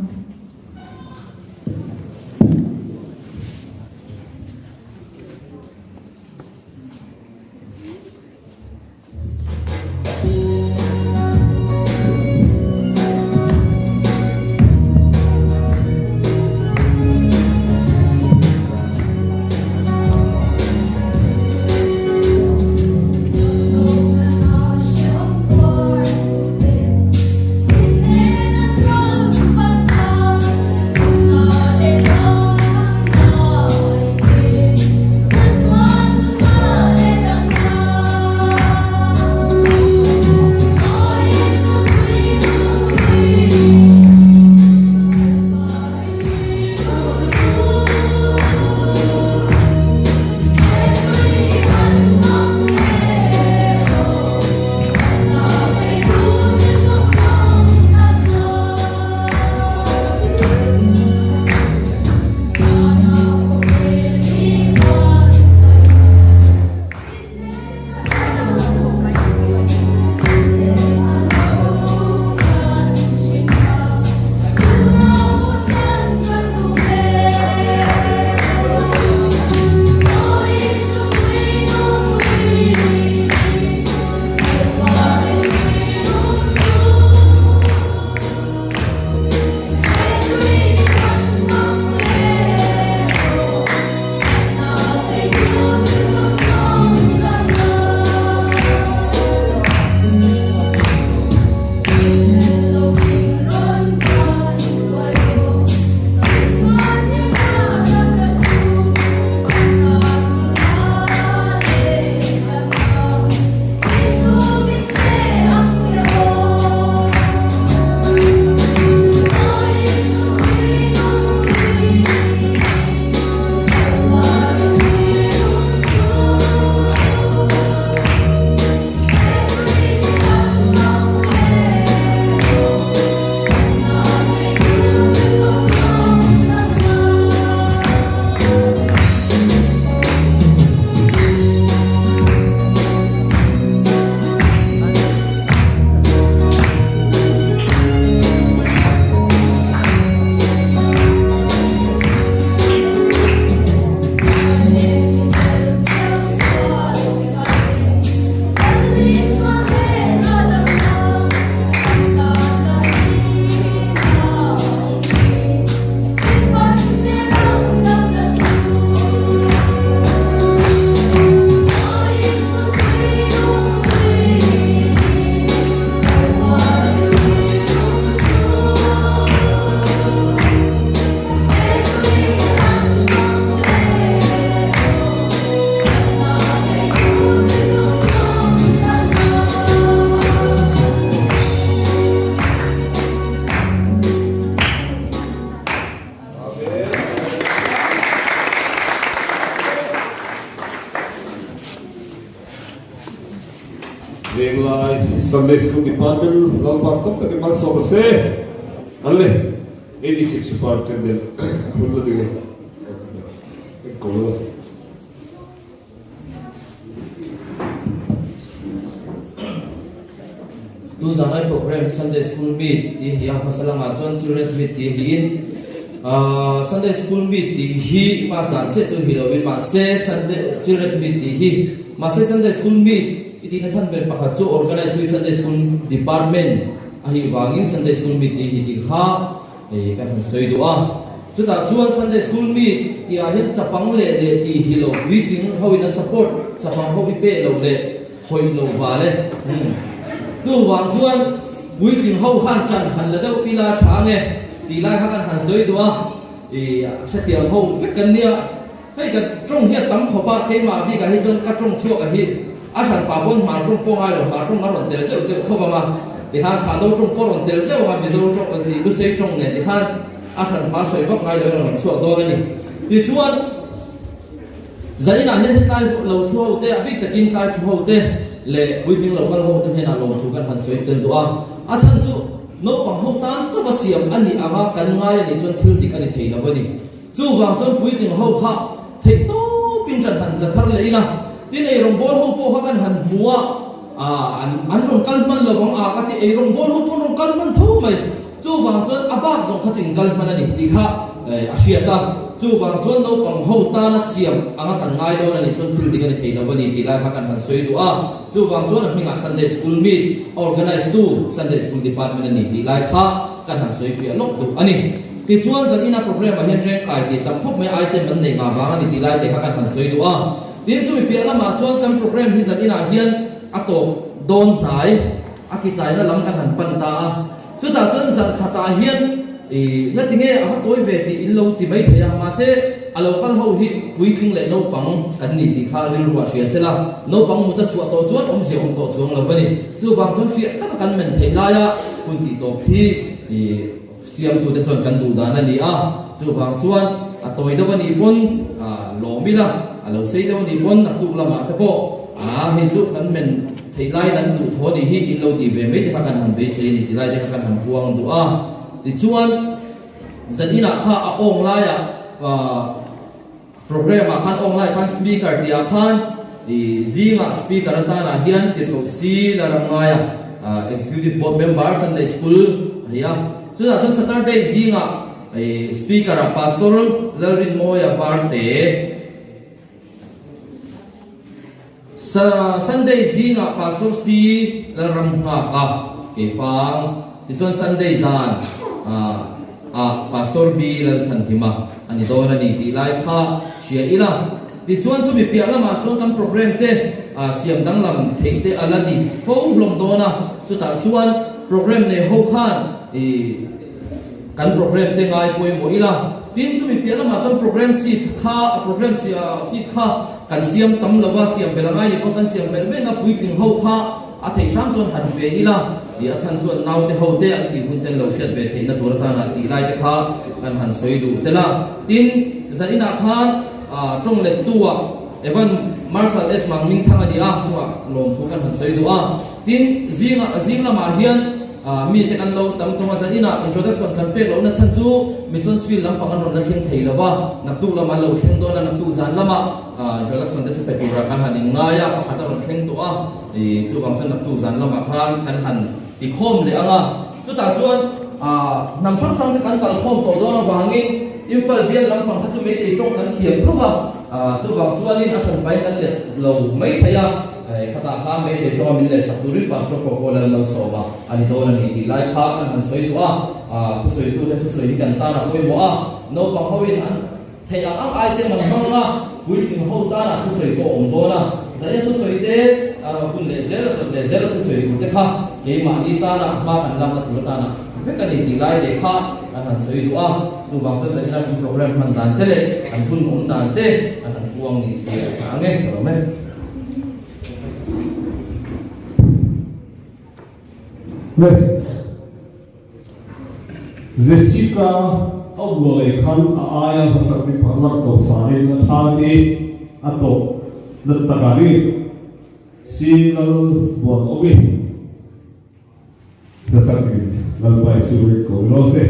Englai Sunday School Department, Lalpan tam takin malsawm raw se. An le, eighty-six Superintendent, hun la ding. Ko lo. Tu zanai program Sunday School Meet ti hi a, hmasa lama chuan Children's Meet ti hi in, ah, Sunday School Meet ti hi i pass dan che chu hi lo in, mahse Sunday, Children's Meet ti hi, mahse Sunday School Meet i tihna chhan ber pakhat chu organize tu Sunday School Department a hi vangin Sunday School Meet ti hi ti kha, eh, kan han sawi duh a. Chutah chuan Sunday School Meet ti ah hian chapang leh leh ti hi lo, puitling ho in a support chapang ho i pe lo leh, hawi lo va le. Hmm. Chuvang chuan puitling ho han ṭan han la deuh ila ṭha nge ti lai kha kan han sawi duh a. I, a hrethiam ho vek kan nia. Hei, ka ṭawng hi a tam khawp a, keimah bik a hi chuan ka ṭawng chhuak a hi. A hranpa pawn Hmar ṭawng pawh ngai lo, Hmar ṭawng a rawn tel zeuh zeuh khawp ang a. Tikhan Thado ṭawng pawh rawn tel zeuh ang a, Mizo ṭawng, Lusei ṭawng nen tikhan a hranpa sawi vak ngai lo in a rawn chhuak dawn a ni. Tichuan, zaninah hian hetlai lo thu ho te, a bik takin tlai thu ho te leh puitling lo kal ho te hnenah lawmthu kan han sawi tel duh a. A chhan chu naupang ho tan chauha siam a ni ang a, kan ngai a nih chuan thil dik a ni thei lo a ni. Chuvang chuan puitling ho kha theih tawpin ṭan han la thar leh ila, tin eirawngbawl ho pawh kha kan han hmu a, a, an, an rawn kal hman lo vang a ka ti, eirawngbawl ho pawh rawn kal hman tho mai. Chuvang chuan a bak zawng kha chu inkal hman a ni tih kha, eh, a hriat a. Chuvang chuan naupang ho tana siam anga kan ngai dawn a nih chuan thil dik a ni thei lo a ni tih lai kha kan han sawi duh a. Chuvang chuan a hmingah Sunday School Meet organize tu Sunday School Department a ni tih lai kha kan han sawi fiah lawk duh a ni. Tichuan zanina program-ah hian rengkai tih tam khawp mai item an nei ngah vang a ni tih lai te kha kan han sawi duh a. Tin chumi piah lamah chuan kan program hi zaninah hian a tawp dawn hnai a kichaina lam kan han pan ta a. Chutah chuan zan khatah hian, i, ngatinge a va tawi ve tih in lo ti mai thei a, mahse, a lo kal ho hi puitling leh naupang kan ni tih kha rilruah hria sela, naupang mut a chhuah tawh chuan awmzia awm tawh chuang lo a ni. Chuvang chuan fiah taka kan men theih laia hun tih tawp hi, i, siamtute chuan kan duh dan a ni a. Chuvang chuan a tawi deuh a nih pawn, a, lawm ila, a lo sei deuh a nih pawn naktuk lamah te pawh, a, hei chu kan men theih lai, kan duh thaw a nih hi in lo ti ve mai te kha kan han beisei a ni tih lai te kha kan han puang duh a. Tichuan, zaninah kha a awng laia, a, program-ah khan awng lai khan speaker tih ah khan, i, zingah speaker atanah hian Tirhkoh C Lalramngaia, a, Executive Board Member Sunday School a ni a. Chutah chuan Saturday zingah, i, speaker-ah Pastor Lalrinmawia Varte, Sa-, Sunday zingah Pastor C Lalramnghaka, Keifang. Tichuan Sunday zan, a, a, Pastor B Lalchhanhima a ni dawn a ni tih lai kha hria ila. Tichuan chumi piah lamah chuan kan program te, a, siam danglam theih te a la ni fo hlawm dawn a. Chutah chuan program nei ho khan, i, kan program te ngai pawimawh ila. Tin chumi piah lamah chuan program sheet kha, a program si-, a, sheet kha kan siam tam lo va, siam belh a ngai ni pawh kan siam belh mai ang a, puitling ho kha a theih hram chuan han fe ila. Ti a chhan chuan naute ho te an tih hun te an lo hriat ve theihna tur atana tih lai te kha kan han sawi duh tel a. Tin, zaninah khan, a, ṭawng lettu-ah Evan Marshal S Mangmingthang a ni a, chungah lawmthu kan han sawi duh a. Tin, zinga, zing lamah hian, a, mi te kan lo tam tawng a, zaninah introduction kan pek lohna chhan chu Missions Field lampang an rawn la thleng thei lo va, naktuk lamah an lo thleng dawn a, naktuk zan lamah, a, introduction te chu pe tura kan han inngai a, pakhat a rawn thleng tawh a, i, chuvang chuan naktuk zan lamah khan kan han ti khawm leh ang a. Chutah chuan, a, hnam hrang hrang te kan kal khawm tawh dawn avangin Imphal bial lampang kha chu Meitei ṭawng kan thiam tho va, a, chuvang chuanin a hranpa kan let lo mai thei a, e, khatah kha Meitei ṭawnga min lehsak turin Pastor Kawkaw Lalmalsawma a ni dawn a ni tih lai kha kan han sawi duh a, a, thusawitu te thusawi hi kan tan a pawimawh a, naupang ho in an theih ang ang ai te man hmang a, puitling ho tana thusawi pawh a awm dawn a. Zanin thusawi te, a, hun leh zel, a tawp leh zel, a thusawi tur te kha keimahni tana hma kan lakna tur atana vek a ni tih lai te kha kan han sawi duh a. Chuvang chuan zanina kan program hman dan te leh kan hun awm dan te kan han puang ni si a, a nge, ka lawm e. Jessica a awm lo leh khan a aia hmasak ni parlar ko sanin a ṭha ni a tawp na taka ni. Sir Lalbuotsawmi. Hla sak dingin Lalpa Isu hmingin ko mi raw se.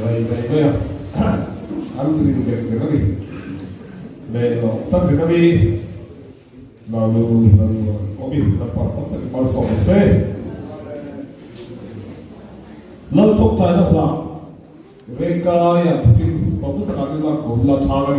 Rai, rai, rai. An tring zek zek a nih. Le lo, tak zek a nih. Lo, lo, lo, lo. Obi, la pa, pa, pa, pa, so, se. Lo, tok, ta, la, la. Rengkai a, tin, pa, pa, ta, la, la, la, la, ta, la.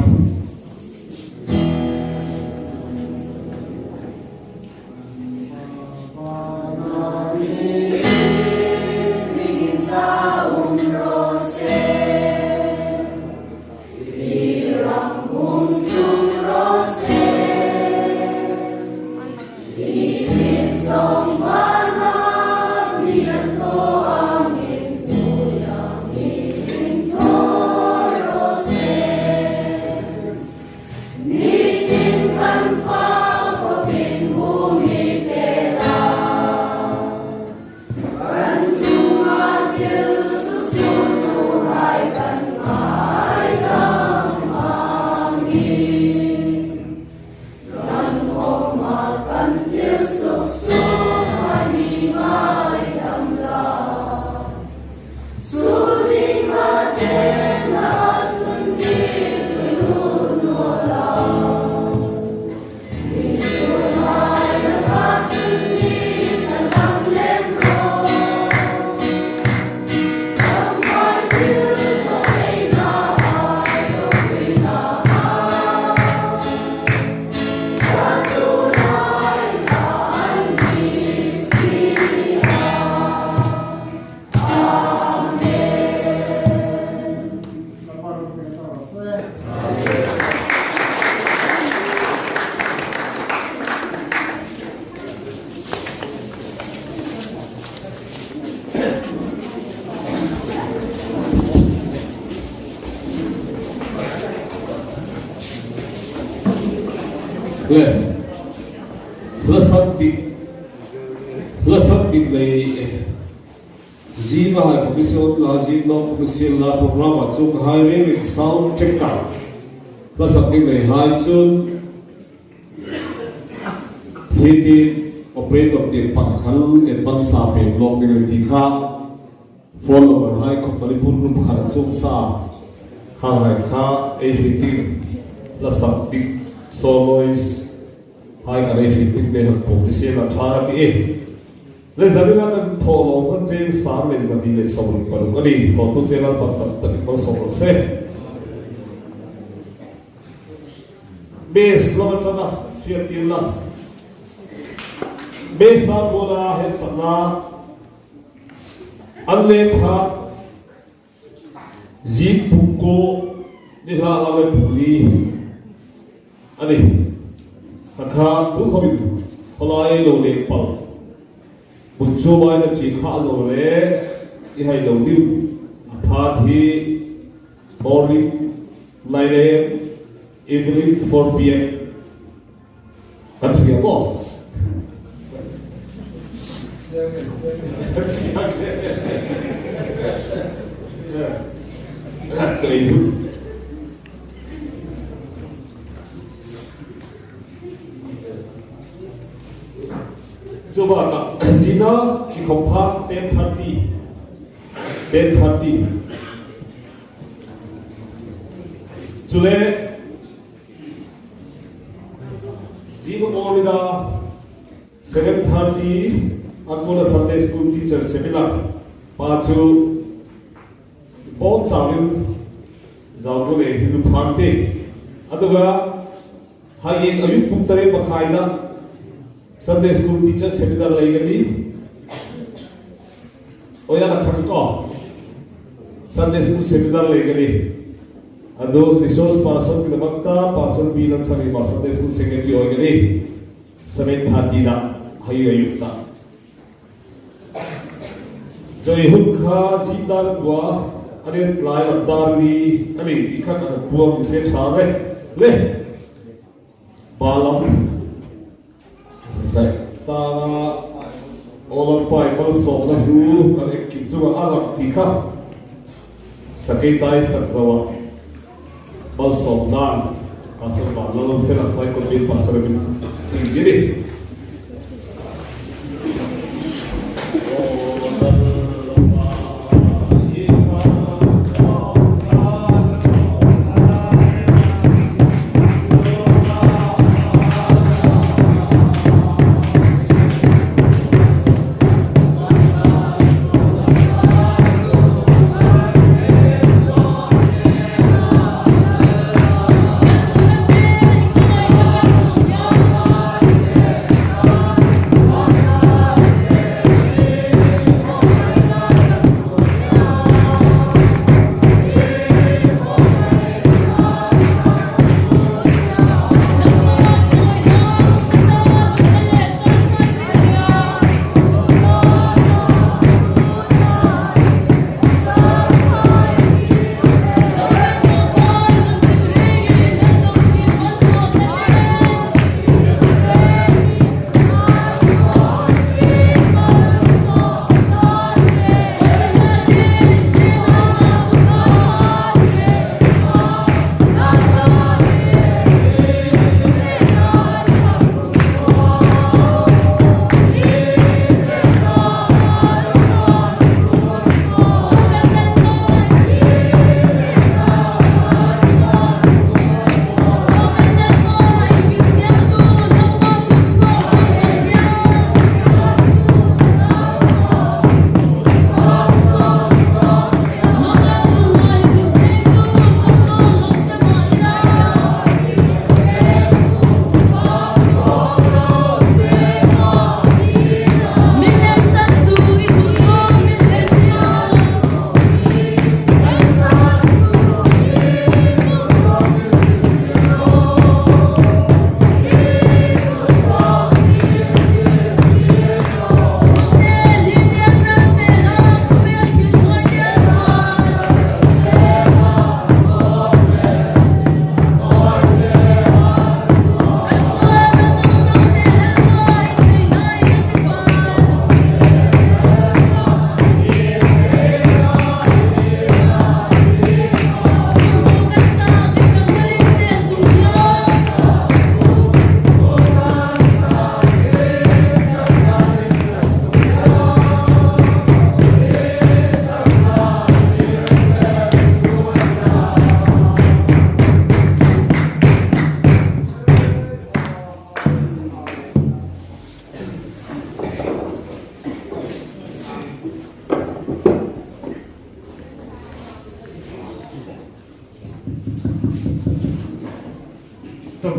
Hla sak dik, hla sak dik lei, eh, zing a hai khawm ni sien la, zing nawk khawm ni sien la, program-a chuonghai reng reng sound check a. Hla sak dik lei hai chun, hi ti operator ti pakhat khan advance-a pêk nawk ding a ni ti kha. Phone number hai company phone number kha chuong sa. Kha hai kha ei fitting, hla sak dik, soloist hai kha ei fitting te han pawm ni sien a ṭha a tih. Le zanina kan thaw lo khan cheng sang le zani le sawmhni paruk a ni. Thawtute la pan tam tak mal sawm lo se. Bass la ṭan a, hriat tir la. Bass-a bula he sakna an le kha, zing pungkuo ni hla a le pungli a ni. Kha kha tu khawmin khawlai lo le pal. Bun chu mai na chi kha lo le i hai lo diu. A phat hi morning nine a m, evening four p m. Kan hria maw? Chei hun. Chuba ka zina ki khawm kha ten thirty. Ten thirty. Chule, zing morning-a seven thirty, a kuoma Sunday School Teacher Seminar. Pa chu bawm chawin zau ko le hin phang te. A to ga, hai a yu puk tare pa khai na. Sunday School Teacher Seminar lei ka ni. Oya na thang ko. Sunday School Seminar lei ka ni. Ando resource person ki ta, Pastor Bilan Sangma, Sunday School Secretary oya ka ni. Seven thirty na, hai a yu ta. Chei hun kha zing dan kuo, a ni tlai lam dar ni, a ni ti kha kan puang se ṭha le. Le. Balam. Sai. Ta la. Olam pai malsawmna hu, kan ek kim chu a lak ti kha. Sakei tai sak zawa. Malsawm dan. Pastor ba la lo fela sai ko bin pastor bin. Ting giri.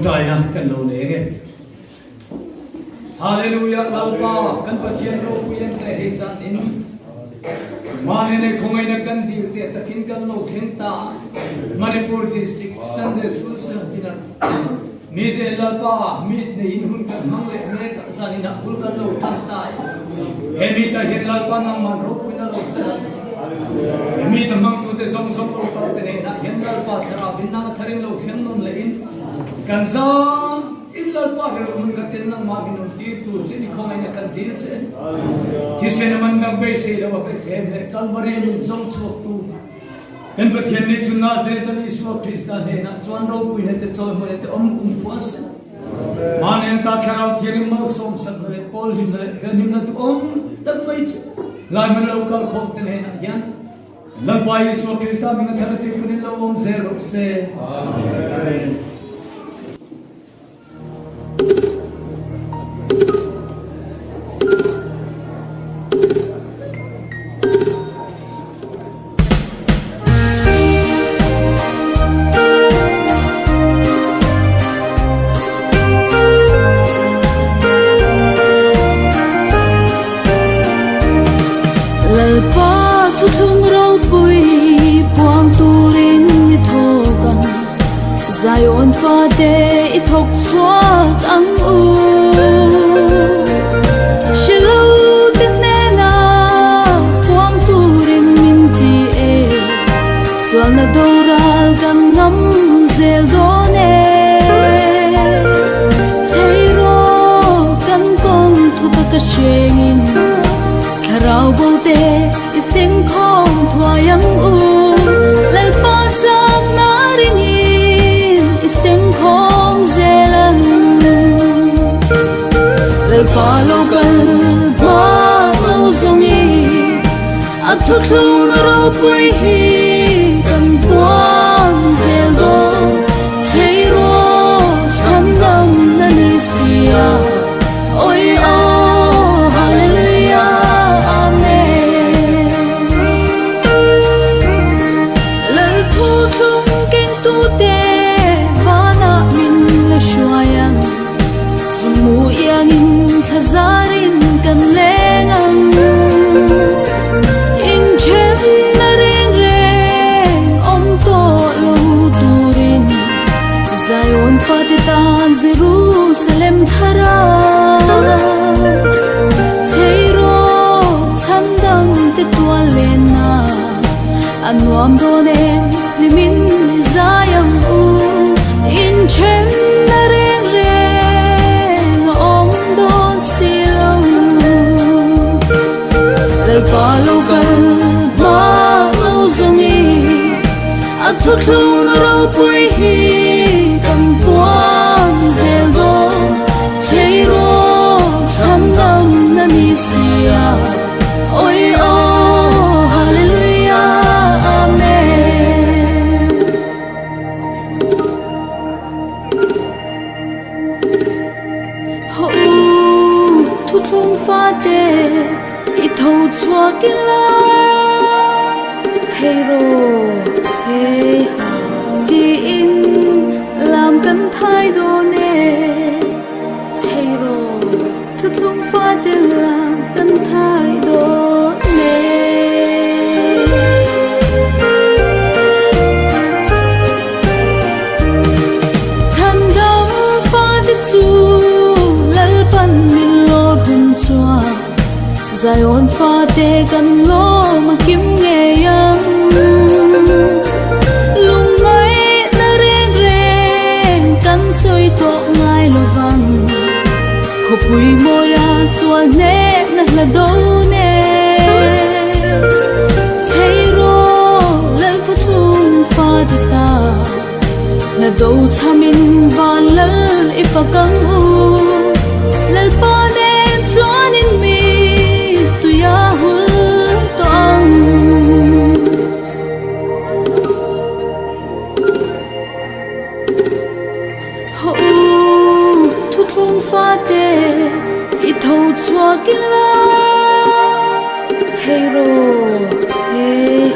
Kaina kan lo nei nge. Hallelujah, Lalpa, kan Pathien ropui an te hei zanin. Mani nei khawngaina kan dil te takin kan lo thleng ta. Manipur District Sunday School Service-a. Mi te Lalpa, mi nei in hun kan hmang le mek zanin a hun kan lo ṭan ta. He mi ta hin Lalpa nangman ropuina lo chang. He mi ta hmangtute zong zong lo ta te nei na. Hin Lalpa thlarau in nang tharin lo thleng nawn leiin. Kan zam in Lalpa hril hun ka ten nangma min hung tirtu chun i khawngaina kan dil che. Thisen man dang beisei lo a pe them le Kalvari min zong chhuaktu. Kan Pathien ni chu Nazareth-a Isua Krista hnena chuan ropuina te chawimawi te awm kum puas. Mani ta Thlarau Thienghlim malsawm sak le pawl hlim le hnim na tu awm tak mai chu. Lai man lo kal khawm te hnena hian. Lalpa Isua Krista hmingin thar te kunin lo awm zel rawh se. Amen. Lalpa thuthlung ropui puang turin i thawk ang. Zion fate i thawk chhuak ang u. Hrilote hnena puang turin min ti e. Sualna doral kan ngam zel dawn e. Chei rawh kan kawng thuka ka hrengin. Thlarau bote i seng khawm thuai ang u. Lalpa chakna ringin i seng khawm zel ang. Lalpa lo kal hma lo zawng i a thuthlung ropui hi kan puang zel dawn. Chei rawh, chhandamna ni si a. Oi aw, hallelujah, amen. Lal thuthlung kengtute vana min la hruai ang. Chu mu iangin thlazarin kan leng ang. Inṭhenna reng reng awm tawh lo turin Zion fate tan Jerusalem thara chei rawh, chhandamte tual lenna a nuam dawn em, hlimin i zai ang u. Inṭhenna reng reng a awm dawn si lo. Lalpa lo kal hma lo zawng i a thuthlung ropui hi kan puang zel dawn. Chei rawh, chhandamna ni si a. Oi aw, hallelujah, amen. Ho, thuthlung fate i tho chhuak ila. Hei rawh, hei ha, tiin lam kan thai dawn e. Chei rawh, thuthlung fate lam kan thai dawn e. Chhandam fate chu Lalpan min lawr hun chuan Zion fate kan lawm a kim ngei ang. Lungngaihna reng reng kan sawi tawh ngai lo vang. Khawpui mawia sual hnekna hla do nen. Chei rawh, Lal thuthlung fate ta. Hla do chhamin van Lal i fak ang u. Lalpa nen chuan in mi tuia hul tawh ang. Ho, thuthlung fate i tho chhuak ila. Hei rawh, hei